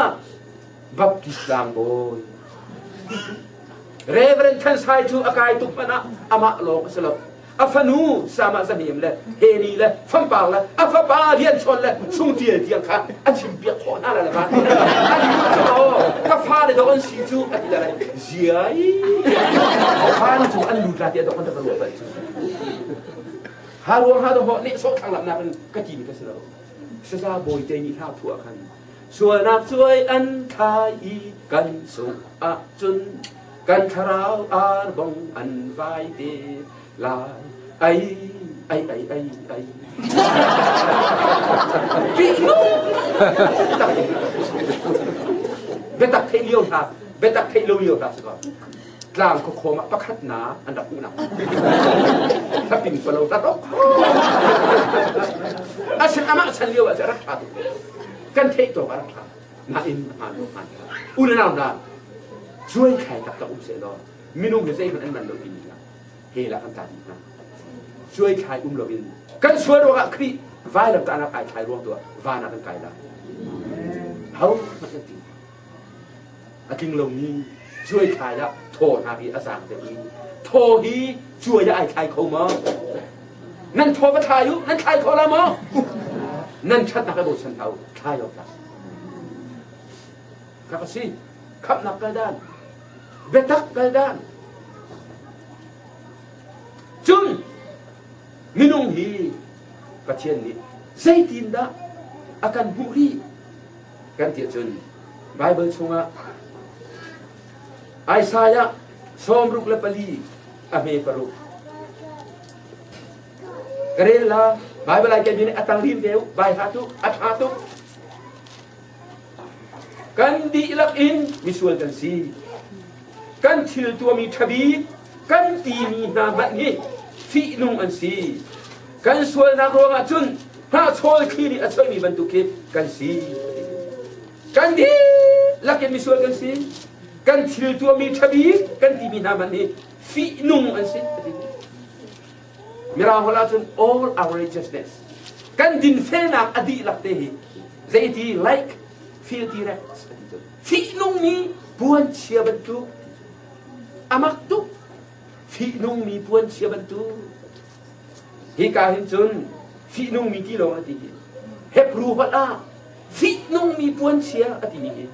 Baptist tlangbawi Reverend Than Sai cu a kai tuk hmanh ah amah lawng a si lo. A fanu Sama Zahnem le Heli le Fampar le a fapa Lian Chawn le Sungtial tiang kha a chimpiak khawh hna la le va. An cu ka fale dawh an si cu a ti le ziai van cu an lut la ti a dawh kan ka ruah bal cu. Ha ruang ha dawh nih sawh thlang lamnak in ka ti mi ka si lo. Saza bawi te nih hla phuah khan Sualnak cuai an thlai i kan sungh ahcun kan thlarau arbong an vai te lai. Ai, ai, ai, ai, ai. Biatak theih lio hna, biatak theih lo lio hna si ko. Tlang khuakhawm ah pakhat na an rak hmuh nak. Thlaping palo ta tok. Asin amah chan lio ah rak tha tuk. Kan theih tawk a rak tha. Nain hmaan lo hmaan. U le nau hna, cuai thlai taktak um seh law minung hi zeihmanh an man lo timi kha he lah kan tla dih hna. Cuai thlai um loin kan sual ruangah Khrih vailam tahnak ai thlai ruang tu ah van ah kan kai lai. Ho hmanh kan ti. A tling lomi cuai thlai ah thaw hna hi a zaang deuh i thaw hi cuai ah ai thlai kho maw? Nan thaw va thlai u, nan thlai kho la maw? Nan ṭhatnak i bochan hlah u, thlai awk tlak. Kha ka si, khamhnak kal dan, biatak kal dan. Cun minung hi Pathian nih zeitindah a kan hmuh rih kan ti ahcun Baibal chungah Isaiah 64 a hme paruk ka rel la Baibal ai kelmi nih a tang rin ve u bai hlah tuk a ṭha tuk kan dihlak in misual kan si kan thil tuahmi ṭhabik kan timi hna hmanh hi fihnung an si kan sualnak ruangah cun hnahchawl thli nih a choihmi bantuk khi kan si kan dihlak in misual kan si kan thil tuahmi ṭhabik kan timi hna hmanh hi fihnung an si Mirang holh ahcun all our righteousness kan dinfelnak a dihlak te hi zeiti like filthy rags a ti cun fihnungmi puanchia bantuk amak tuk fihnungmi puanchia bantuk hika hin cun fihnungmi ti lawng a ti hi Hebrew holh ah fihnungmi puanchia a timi hi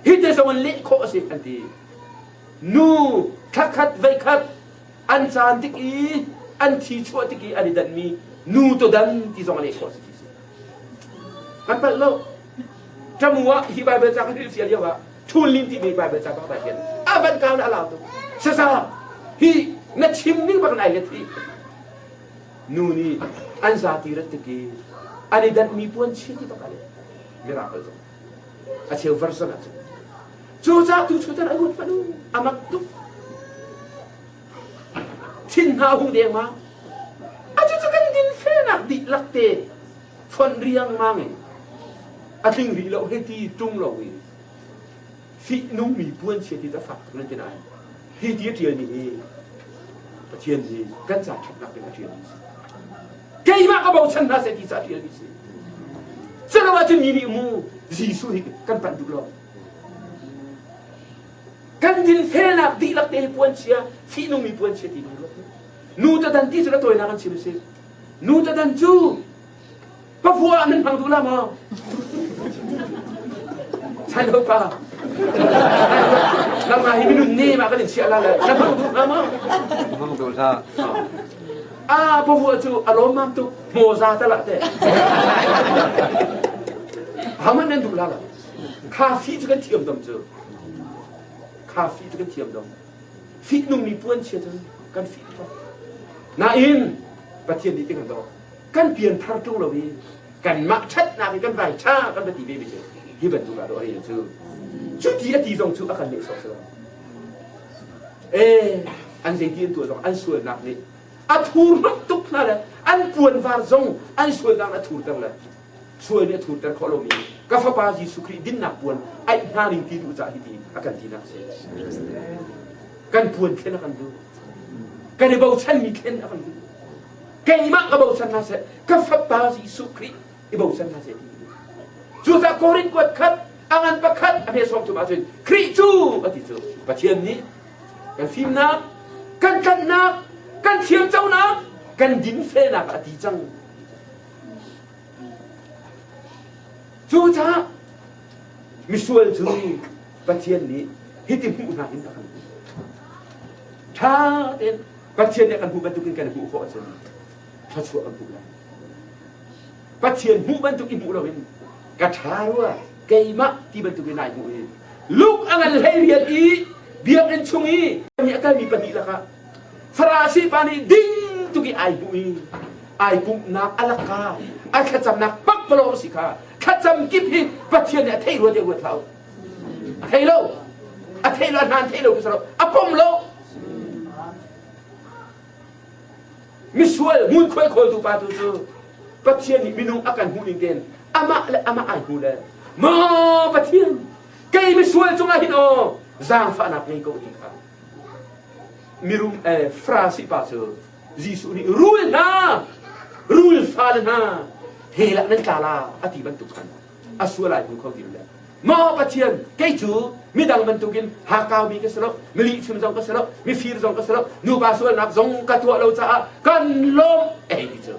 hi te zong in leh khawh a si an ti nu thlakhat veikhat an caan tik i an thi chuah tik i an i danmi nu todan ti zong a leh khawh a si ti si kan palh lo ṭamu ah hi Baibal ca kan hrilhfiah lio ah Thunlin timi Baibal ca pakhat ah hin a van kau le a lau tuk sasa hi na chim ning bak in ai let hi nu nih an zati rat tik i an i danhmi puan chia ti bak a leh miracle zong a cheu version ah cun. Cucaah tu chutan a ruat hmanh u, a mak tuk. Thin hna hung deng ma. A cucu kan dinfelnak dihlak te fon riangmang in a tling rih lo hei ti ṭung lo i fihnungmi puanchia ti cu a fak tuk nan ti nain hi ti a ṭialmi hi Pathian nih kan ca ṭhatnak ding a ṭialmi a si. Keimah ka bochan hna seh ti ca a ṭialmi a si. Culo ahcun mi nih mu Jesuh hi kan panh duh lo. Kan dinfelnak dihlak te hi puanchia, fihnungmi puanchia ti kan ruat. Nu tadan ti cu na tawinak an chim a si. Nu tadan cu Pavua nan hmang duh la maw? Sailo pa. Nangmah hi minun ne ma kan in chiah la le na hmang duh hnga maw? Hmang duh hlah. Ah, pavua cu a lawm mam tuk hmawza ta lah te. Haman nan duh la lo. Kha fi cu kan thiam dom cu. Kha fi cu kan thiam dom. Fihnungmi puan chia cun kan fih tuk. Nain Pathian nih ti kan doh. Kan pianthar ṭung lo i kanmah ṭhatnak i kan vai ṭha kan va ti ve mi cu hi bantuk ah dawh a rel cu. Cuti a ti zong cu a kan nehsawh si lo. Ee, an zeiti an tuah zong an sualnak nih a thurhnawmh tuk hna le an puanvar zong an sualnak a thurter le sual nih a thurter khawh lomi ka fapa Jesuh Khrih dinnak puan aih hna ning ti duh caah hiti a kan tinak a si. Kan puan thlen a kan duh. Kan i bochanmi thlen a kan duh. Keimah ka bochan hna seh, ka fapa Jesuh Khrih i bochan hna seh ti. Cucaah Korin kuat khat a ngan pakhat a hme 30 ahcun Khrih cu a ti cu Pathian nih kan fimnak, kan tlanhnak, kan thiamconak, kan dinfelnak a ti cang. Cucaah misual cu Pathian nih hiti hmuhnak in a kan hmuh. Ṭha tein Pathian nih a kan hmuh bantukin kan hmuh khawh ahcun thluachuah kan hmuh lai. Pathian hmuh bantuk i hmuh loin ka ṭha rua keimah ti bantukin ai hmuh i luk a ngan hlei rian i biakinn chung i a kalmi pahnih lakah Farasi pa nih ding tuk i ai hmuh i ai pumhnak a laka a thlacamnak pakpalawng si kha thlacam kip hi Pathian nih a theih rua tiah ruat hlah u. A thei lo. A thei lo, a hlan thei lo a pom lo. Misual ngunkhuai khawltu pa tu cu Pathian nih minung a kan hmuh ning tein amah le amah ai hmu le maw Pathian kei misual cungah hin aw zaangfahnak ngei ko ti kha mirum eh Farasi pa cu Jesuh nih rul hna rul fale hna hell ah nan tla la a ti bantuk khan a sual ai hmu kho ti le maw Pathian kei cu midang bantukin hakkaumi ka si lo milihchim zong ka si lo mifir zong ka si lo nupa sualnak zong ka tuah lo caah kan lawm ei ti cu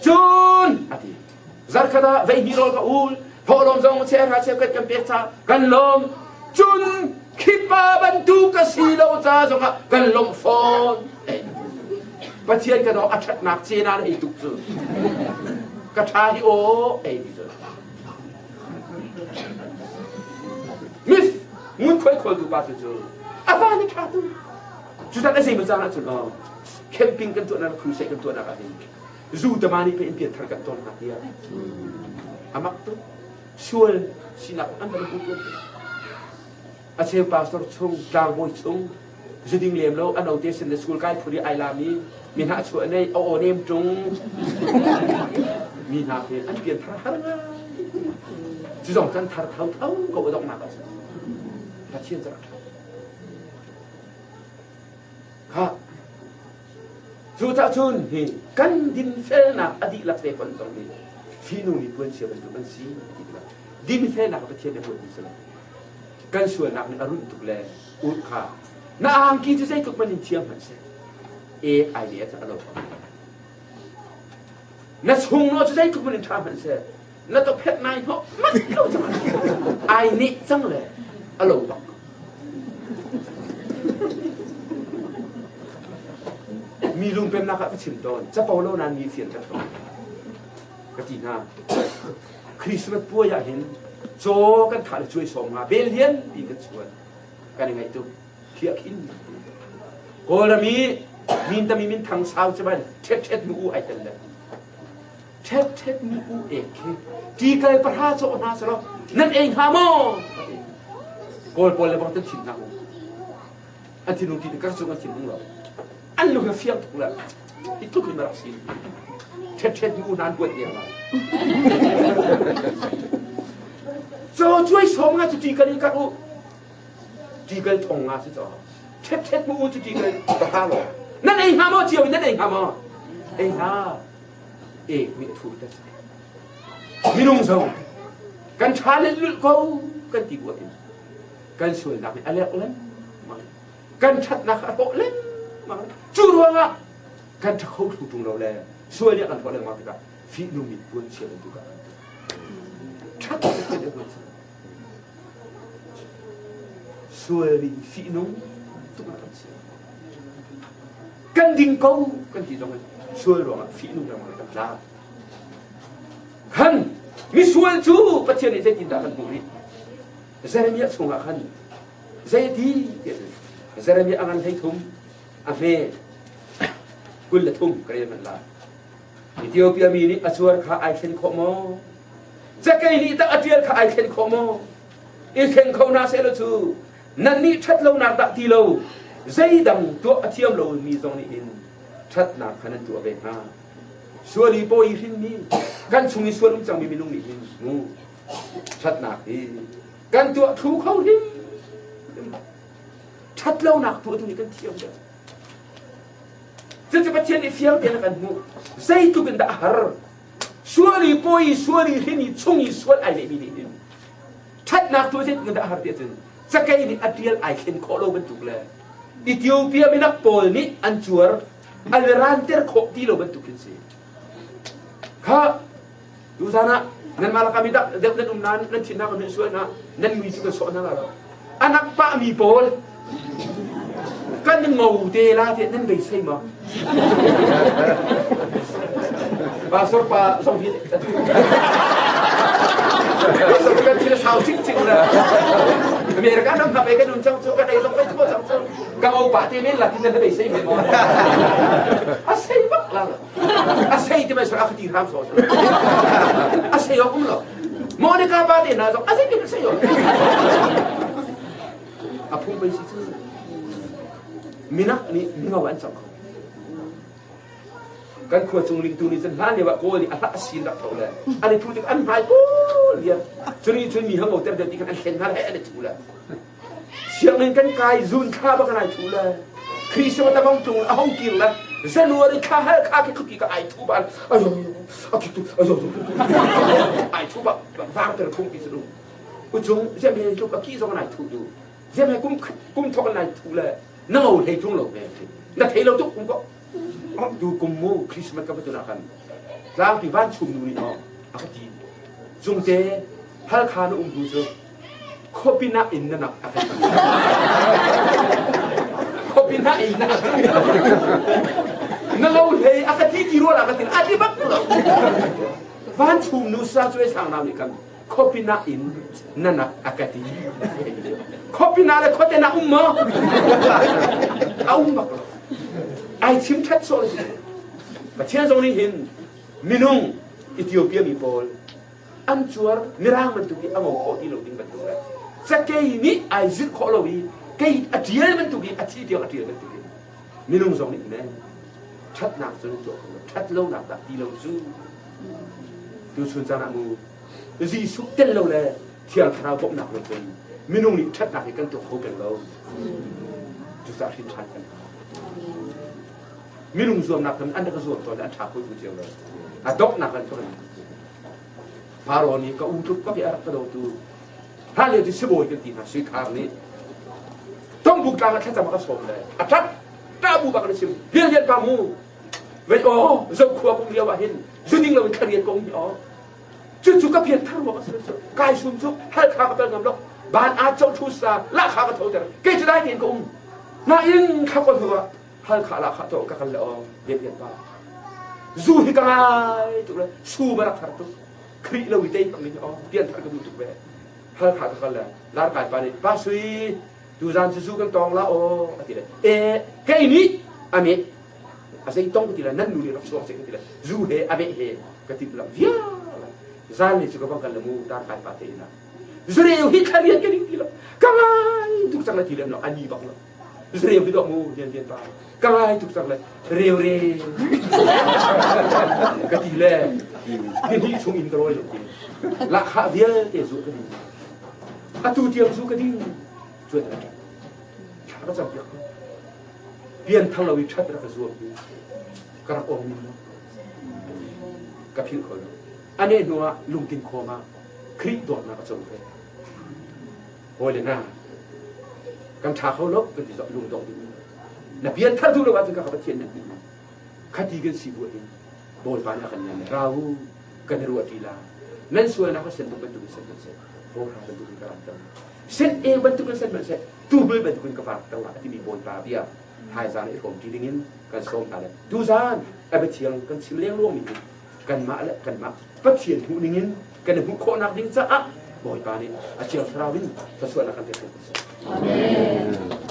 cun a ti zarkhat ah vei hnih rawl ka ul thawhlawm zong chehra cheukhat kan pek ca kan lawm cun khipa bantuk ka si lo ca zongah kan lawmh fawn Pathian ka daw a ṭhatnak cena na ei tuk cu ka ṭha hi aw ei ti cu mis ngunkhuai khawltu pa cu cu a va ni ṭha tu cu tan a zei ma caan ahcun aw camping kan tuahnak crusade kan tuahnak ah hin zu tama nih pe in pian thar kan ton hna tiah a mak tuk sual sinak an van hmu tuan a cheu pastor chung tlangbawi chung zuding lem lo a note sin le school kai phuri ai lami mi hna chuah nei a aw nem ṭung mi hna he an pian thar har ngai cu zong kan thar tho tho ko a donghnak ah cun Pathian cu rak ṭha kha Cucaah cun hi kan dinfelnak a dihlak te fon zong nih finu nih puanchia bantuk an si ti tikah dinfelnak Pathian nih a huatmi si lo. Kan sualnak nih a runh tuk le ur kha na angki cu zeitluk man in thiam hmanh seh ek ai le a lo na chungnaw cu zeitluk man in ṭha hmanh seh na tawphet nai hnawh manh lo cang ai neh cang le a lo bak mi lungpemnak ah ka chim tawn capo lo nain mi fian ka tawn ka ti hna Christmas puai ah hin caw kan thah le cuai sawm nga bel lian ti kan chuan kan i ngaih tuk khiah khin Kawlram i min tami min thang sau cu ban ṭhet ṭhet mu u ai tel le ṭhet ṭhet mu u ek khi ṭikal pahra cawh hna selaw nan ei hnga maw? Kawl pawl le bang tan thin hna mu. An thinlung ti ka cung an thinlung lo. An lung hi fiang tuk le i tluk in rak si. Ṭhet ṭhet nu hna an buat leng lai. Caw cuai som nga cu ti kan in kak u. Tikal thong nga si caw. Ṭhet ṭhet mu u cu tikal ka law. Nan ei hnga maw cio in nan ei hnga maw? Ei hnga. Ek nih a thu ta. Minung zong kan ṭha le lulh ko kan ti bu in kan sualnak nih a lek lengmang kan ṭhatnak a hrawh lengmang cu ruangah kan ṭha kho thlu ṭung lo le sual nih a kan hrawh lengmang tikah fihnung mit puan chia bantuk ah kan tuah ṭhat te puan chia sual nih fihnung tuk ah kan chia kan ding ko kan ti zong in sual ruangah fihnung lengmang kan tla khan misual cu Pathian nih zeitindah kan hmuh rih Jeremiah chungah khan zeiti tiah Jeremiah a ngan 13 a hme 23 ka rel hmanh lai. Ethiopia mi nih a cuar kha ai thlen khawh maw? Cakei nih tah a ṭial kha ai thlen khawh maw? I thleng kho hna sehlaw cu nannih ṭhat lonak dah ti lo zeidang tuah a thiam lomi zong nih hin ṭhatnak kha nan tuah ve hnga. Sual i pawi hrinmi kan chung i sual um cangmi minung nih hin mu ṭhatnak hi kan tuah thlu kho hrim ṭhat lonak tuah tu nih kan thiam deuh. Cucu Pathian nih fiang tein a kan hmuh. Zeitluk in dah a har. Sual i pawi i sual i hrin i chung i sual ai lehmi nih hin ṭhatnak tu zeitluk in dah a har ti ahcun cakei nih a ṭial ai thlen khawh lo bantuk le Ethiopia minak pawl nih an cuar an ranter khawh ti lo bantuk hin si. Kha Tuzan ah nanmah lakah mi deuh nan um nain nan thinnak nan sual hna nan mui cu kan sawh hna lo. Anak pah mi pawl kan ngo te la te nan beisei ma? Pastor pa zong hi Pastor kan thil sau cik cik la. America nam hap e kan un chang chu kan ei zong kai chu chang chu. Ka ngo pa te men la tin nan beisei men mo. A sei bak la. A sei ti mai a ka ti hram so a sei ok um lo Monica pa te na zong a sei ti sei ok a phung pei si cu minak nih mingo an cang kho kan khua cung ling tu nih cun hlan lio ah kawl nih a hlah sin rak tho le an i thu tik an hmai pawl lian cuni cun mi hang ter ti kan an hlen hna he an i thu le Sianginn kan kai zun thla bak ai thu le Christmas a bang tung a hong kir le January thla hal kha khi khuki ka ai thu ban ayo a ki tu ayo ai thu ba vang ter phung ti su u chung zem he tluk a ki zong ai thu du zem he kum kum thok an ai thu le na ngo hlei tung lo me na thei lo tuk kum ko tu kum mu Christmas ka batuna kan tlangpi van chung nu nih a ka ti zungte hal kha na um tu cu Khuapin ah inn na nak a kan ti. Khuapin ah inn na na lo hlei a ka ti ti rual a ka ti a ti bak lo. Van chung nu sa cu sang nam nih kan khuapin ah inn na nak a ka ti. Khuapin ah le khuate na um maw? A um bak lo. Ai chim that sawh Pathian zong nih hin minung Ethiopia mi pawl an cuar mirang bantuk i a ngo khawh ti lo ding bantuk le cakei nih ai zirh khawh lo i kei a ṭial bantuk i a thi tiang a ṭial bantuk in minung zong nih men ṭhatnak cu nan tuah kho lo ṭhat lonak dah ti lo cu tuchun caan ah mu Jesuh tel lo le Thiang Thlarau bawmhnak lo cun minung nih ṭhatnak hi kan tuah kho peng lo cucaah hrin ṭhan kan hau minung zuamnak kan an rak zuam tawn an ṭha kho tu cio lo a donghnak an kan Faro nih ka u tluk bak i a rak ka dawtu hlan lio cu sibawi kan ti hna Sui Khar nih Tongbuk tlang ah thlacam a ka sawm le a ṭap ṭah bu bak na sim lian lian pa mu vei aw zo khua kum lio ah hin zu ding lo in thlarian ko mi aw cu cu ka pian thar ruang a si cu kai sum cu hal kha ka pel ngam lo ban a cho thu sa la kha ka tho ter kei cu dai tein ka um na in kha ko hnu ah hal kha la kha to ka kal le aw lian lian pa zu hi ka ngai tuk le su ba rak thar tuk Khrih lo i tei bak ning aw pian thar ka duh tuk ve hal kha ka kal le lar kai pa nih pa sui tuzan cu zu kan tawng la aw a ti le e kei nih ame a zei tong ka ti le nan nu nih rak chuak se ka ti le zu he ame he ka timh lam vial zan ni cu ka bang kal le mu tar kai pa te ina. Zureu hi thla rian ka ding ti lo. Ka ngai tuk cang le ti le no ani bak lo. Zureu hi dawh mu lian lian pa. Ka ngai tuk cang le reu re. Ka ti le ni hnih chung in ka rawi lo ti. Lahkhah vialte zu ka ding. Atu tiang zu ka ding. Cuan a ṭap. Thla ka cam piak ko. Pian thar lo i ṭhat rak ka zuam hi ka rak ong ning lo. Ka philh kho lo. Ane hnu ah lungtin khawm ah Khrih dawtnak a co ve. Hawi le hna, kan ṭha kho lo kan ti zong lungdong ding. Na pian thar duh lo ahcun ka Pathian nan hmuh. Khati kan si bu hin Bawipa nih a kan ngan le ra u kan i ruah ṭi la. Nan sualnak a sen tuk bantukin sen hmanh seh, hawhra bantukin ka ramter. Sen e bantukin sen hmanh seh, tuhmui bantukin ka varter la a timi Bawipa bia thaizang i hrawm ṭi dingin kan sawm hna le tuzaan a biathiang kan chim lengluang mi hi kanmah le kanmah Pathian hmuh ningin kan i hmuh khawhnak ding caah Bawipa nih a Thiang Thlarau in thluachuahnak kan pek ko seh. Amen.